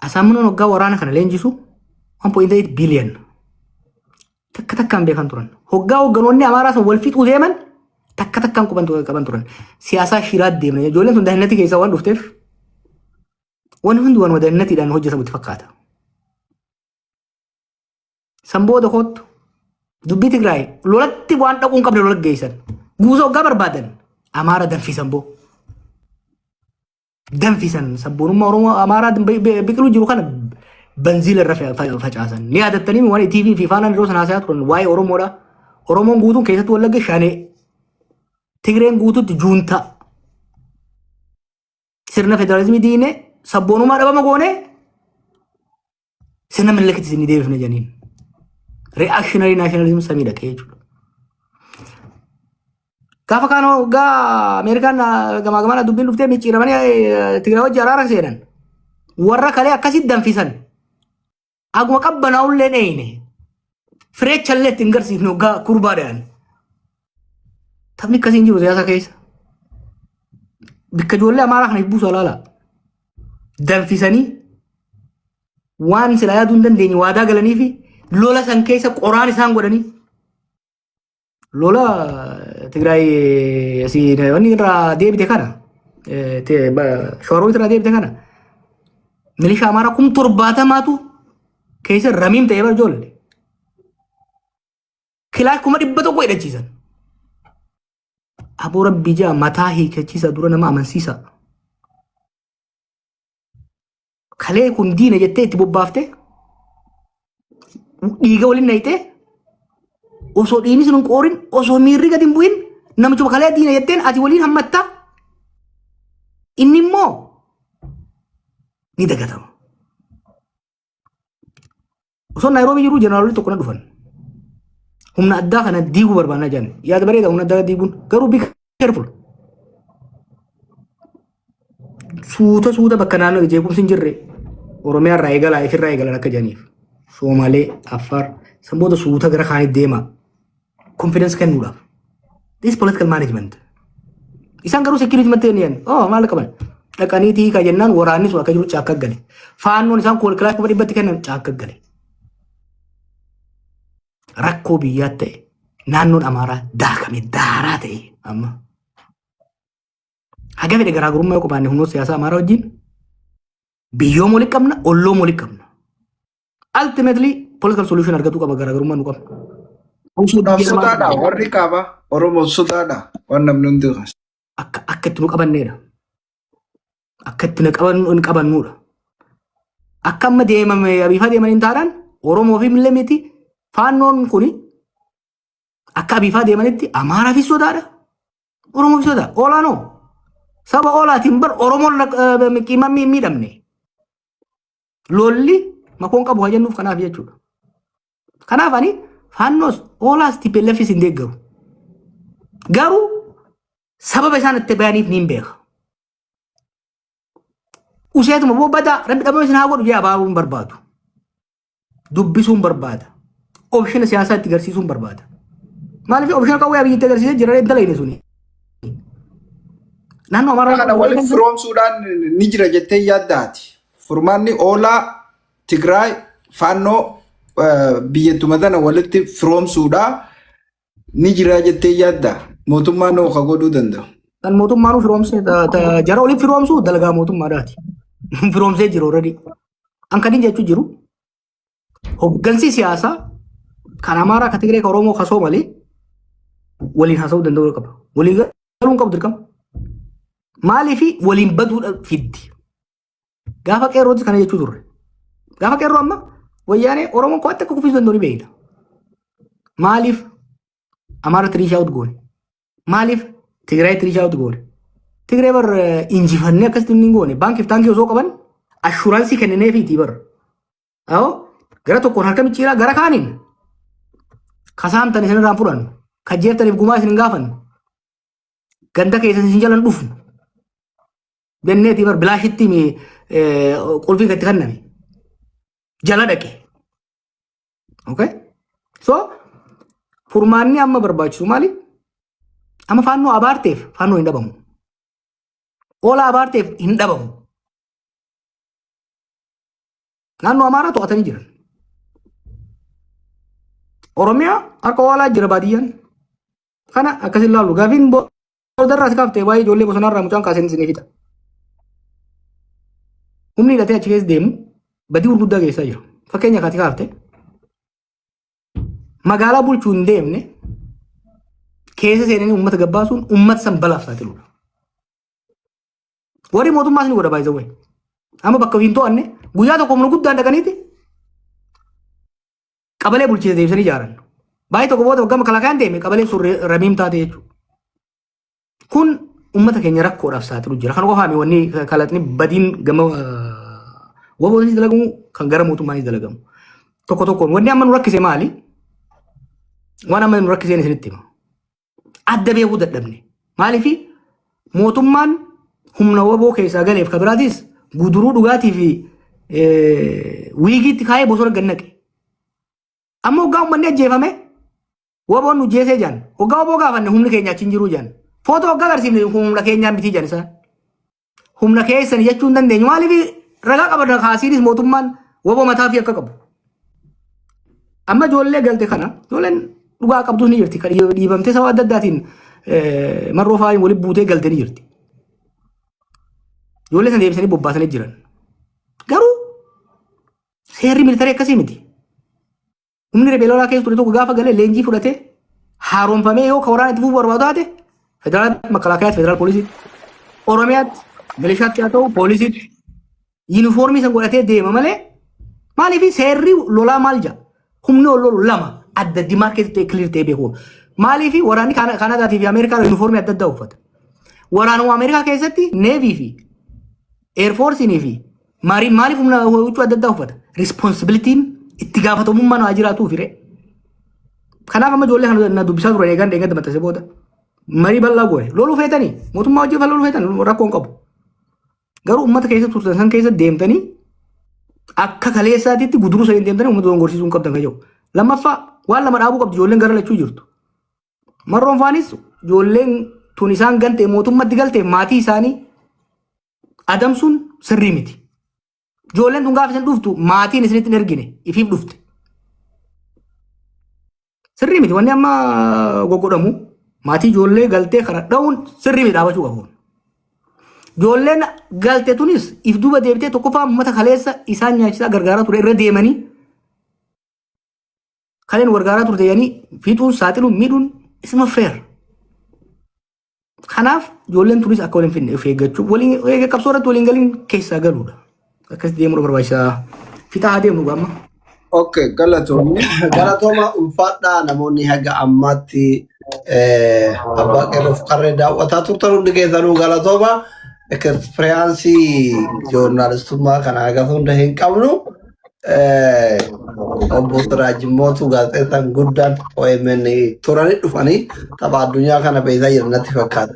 Asaamunoon waggaa waraana kana leenjisu 1.8 billion takka takkaan beekan turan. Hoggaa hogganoonni Amaaraa sun wal fixuu deeman takka takkaan quban qaban turan. Siyaasaa shiraa deemna. Ijoolleen sun dahinnatti keessaa waan dhufteef wanni hundi waanuma dahinnatiidhaan hojjetamu itti fakkaata. San booda kottu dubbii Tigraay lolatti waan dhaquu hin qabne lola geessan. Guusa hoggaa barbaadan Amaara danfisan boo. Danfisan sabboonummaa Oromoo Amaaraa biqiluu jiru kana banziila irra facaasan. Ni yaadattanii waan TV fi Faanaan yeroo sana haasayaa turan waa'ee Oromoodha. Oromoon guutuun keessattuu Wallagga shanee. Tigreen guutuutti juuntaa. Sirna federaalizimii diinee sabboonummaa dhabama goonee sirna Minilikiti isin deebifne jedhaniin. Reactionary nationalism samii dhaqee jechuudha. Gaafa kaan waggaa Ameerikaan gamaa gamana dubbiin dhuftee micciiramanii Tigraay wajji araara seenan. Warra kalee akkasitti danfisan. Aguma qabbanaa'ullee dheeyne. Fireechallee ittiin garsiifne waggaa kurbaa dhayan. Taphni akkasii hin jiru siyaasa keessa. Bikka ijoollee Amaaraa kana buusu alaala. Danfisanii waan silaa yaaduu hin dandeenye waadaa galanii fi lola san keessa qoraan isaan godhanii lola Tigraay asii wanni irraa deebite kana Shawaroobit irraa deebite kana milishaa Amaaraa 70,000tu keessa ramiim ta'ee bara ijoollee. Kilaash 100,000 hidhachiisan. Aboo rabbii jaa mataa hiikachiisa dura nama amansiisa. Kalee kun diina jettee itti bobbaaftee dhiiga waliin naqxee osoo dhiigni sun hin qoorin, osoo miirri gadi hin bu'in, namichuma kalee diina jetteen ati waliin hammattaa, inni immoo ni dagatama. Osoo Naayiroobii jiru jeneraalonni tokko na dhufan. Humna addaa kana diiguu barbaannaa jedhan. Yaada bareeda humna addaa diiguun, garuu be careful. Suuta suuta bakka naannoo jeequmsi hin jirre Oromiyaa irraa eegalaa, ifirraa eegalan akka jedhaniif. Soomalee, Affaar, san booda suuta gara kaanitti deema. Confidence kennuudhaaf. This political management. Isaan garuu security mattee ni jedhan. Oh, maal qaban? Dhaqanii hiikaa jennaan waraanni sun akka jiru caakka gale. Faannoon isaan kilaash 100,000tti kennan caakka gale. Rakkoo biyyaa ta'e, naannoon Amaaraa daakame daaraa ta'e amma. Haga fedhe garaagarummaa yoo qabaanne humnoota siyaasaa Amaaraa wajjin biyyooma walitti qabna, ollooma walitti qabna. Ultimately political solution argatuu qaba garaagarummaa nu qabna. Sodaadha warri qaba Oromoo sodaadha waan namni hundi kaasu. Akka itti nu qabanneedha. Akka itti nu qabannuudha. Akka amma deemame abiifaa deemaniin taanaan Oromoo fi illee miti, faannoon kuni akka abiifaa deemanitti Amaaraafis sodaadha. Oromoo fi sodaa. Olaanoo. Saba oolaatiin bar Oromoon qiimaan miidhamne. Lolli makoon qabu haa jennuuf kanaaf jechuudha. Kanaaf ani faannoos oolaas TPLFis hin deeggaru. Garuu sababa isaan itti bayaniif niin beeka. Useetuma boo badaa rabbi dhabama isin haa godhu jee abaabuun barbaadu. Dubbisuun barbaada. Option siyaasaa itti garsiisuun barbaada. Maaliif option qawwee Abiyyi itti agarsiisee jira intala inni suni. Naannoo Amaaraa Kana walitti firoomsuudhaan ni jira jettee yaaddaati. Furmaanni oolaa Tigraay faannoo biyyatuma tana walitti firoomsuudhaa ni jira jettee yaadda. Mootummaan hoo ka godhuu danda'u? Kan mootummaan firoomsee jara walitti firoomsuu dalagaa mootummaadhaati. Firoomsee jiru already. An kan inni jechuu jiru hoggansi siyaasaa kan Amaaraa, kan Tigree, kan Oromoo, kan Soomalee waliin haasa'uu danda'uu qaba. Walii galuun qabu dirqama. Maaliif waliin baduudha fiddi. Gaafa qeerrootis kana jechuu turre. Gaafa qeerroo amma wayyaanee Oromoon kophaatti akka kuffisuu danda'u ni beekna. Maaliif Amaara reach out goone? Maaliif Tigraay reach out goone? Tigraay bar injifannee akkasitti hin goone. Baankiif taankii osoo qaban assurance kennineefiitii bar. Awoo, gara tokkoon harka micciiraa, gara kaaniin kasaamtan isin irraan fudhannu. Kajjeeftaniif gumaa isin hin gaafannu. Ganda keessan isin jalan dhufnu. Jenneetii bar bilaashitti qulfii gatti kenname. Jala dhaqe. Okay? So, furmaanni amma barbaachisu maali? Amma faannoo abaarteef faannoo hin dhabamu. Oolaa abaarteef hin dhabamu. Naannoo Amaaraa to'atanii jiran. Oromiyaa harka oolaa jira baadiyyaan. Kana akkasin ilaallu. Gaafiin boodarraa si kaaftee waa'ee ijoollee bosonaarraa mucaan kaaseen isinii fixa. Humni hidhatee achi keessa deemu badii gurguddaa geessaa jira. Fakkeenya kaati kaafte, magaalaa bulchuu hin deemne keessa seenanii uummata gabbaasuun uummata san balaaf saaxiluudha. Warri mootummaas ni godha baay'ee. Amma bakka hin to'anne guyyaa tokko humna guddaan dhaqaniiti qabalee bulchiinsa deebisanii ijaaran. Baay'ee tokko booda waggaa makalaakaan deeme qabaleen sun ramiim taate jechuudha. Kun uummata keenya rakkoodhaaf saaxilu jira. Kan qofaami wanni kalaqni badiin gama WBOnis dalagamu kan gara mootummaanis dalagamu. Tokko tokkoon wanni amma nu rakkise maali? Waan amma nu rakkiseen isinitti hima. Adda beekuu dadhabne. Maaliifi mootummaan humna WBO keessaa galeef kan biraatis guduruu dhugaatii fi wiigiitti kaayee bosona gad naqe. Amma hoggaa uummanni ajjeefame WBOn nu jeesee jaan. Hoggaa WBO gaafanne humni keenya achi hin jiru jaan. Footoo hoggaa agarsiifne humna keenyaa miti jaan isaan. Humna keessan jechuu hin dandeenyu. Maaliif ragaa qaban kaasiinis mootummaan WBO mataa fi akka qabu. Amma ijoollee galte kana ijoolleen dhugaa qabdus ni jirti. Kan dhiibamtee sababa adda addaatiin marroo fa'aa walitti buutee galte ni jirti. Ijoollee sana deebisanii bobbaasanii jiran. Garuu seerri militarii akkasii miti. Humni riphee lolaa keessa ture tokko gaafa galee leenjii fudhatee haaromfamee yoo ka waraana itti fufuu barbaadu taate, federaal makalaakayaatti, federaal poolisiitti, Oromiyaatti milishaatti haa ta'u poolisiitti yuunifoormii san godhatee deema malee. Maaliif seerri lolaa maal jedha? Humni ol lolu lama adda demarcate ta'e, clear ta'e beeku. Maaliif waraanni Kaanadaatii fi Ameerikaa yuunifoormii adda addaa uffata? Waraanuma Ameerikaa keessatti Navy fi Air Forceinii fi Marine maaliif humna huccuu adda addaa uffata? Responsibilityn itti gaafatamummaan haa jiraatuuf firee. Kanaaf amma ijoollee kana na dubbisaa turan eegan deeggarta maxxanse booda. Marii bal'aa goone. Loluu feetanii, mootummaa hojii loluu feetan, rakkoo hin qabu. Garuu uummata keessa turtan san keessa deemtanii akka kaleessaatitti guduruu saniin deemtanii uummata dogongorsiisuu hin qabdan kan jedhu. Lammaffaa, waan lama dhaabuu qabdi ijoolleen gara lachuu jirtu. Marroon faanis ijoolleen tun isaan gantee mootummatti galtee maatii isaanii adamsuun sirrii miti. Ijoolleen tun gaafa isin dhuftu maatiin isinitti hin ergine, ifiif dhufte. Sirrii miti wanni amma goggodhamu. Maatii ijoollee galtee kana dha'uun sirrii miti, dhaabachuu qabu. Ijoolleen galte tunis if duuba deebitee tokkoffaa uummata kaleessa isaan nyaachisaa gargaaraa ture irra deemanii kaleen gargaaraa turte jedhanii fiixuun, saaxiluun, miidhuun isuma fair. Kanaaf ijoolleen tunis akka waliin finne of eeggachuu, waliin eega qabsoo irratti waliin galiin keessaa galuudha. Akkasitti deemuun barbaachisaa. Fixaa haa deemnu gaamma. Okay, galatoomni. Galatooma, ulfaadhaa. Namoonni haga ammaatti abbaa qeerroof qarree daawwataa turtan hundi keessanuu galatooma. Experience joornaalistummaa kana haga hunda hin qabnu. Obbo Siraaj Mootuu gaazexeessaan guddaan OMN turanii dhufanii tapha addunyaa kana beekaa jiran natti fakkaata.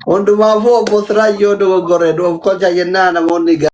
Hundumaafuu obbo Siraaj yoo dogoggorre of kolcha jennaa namoonni.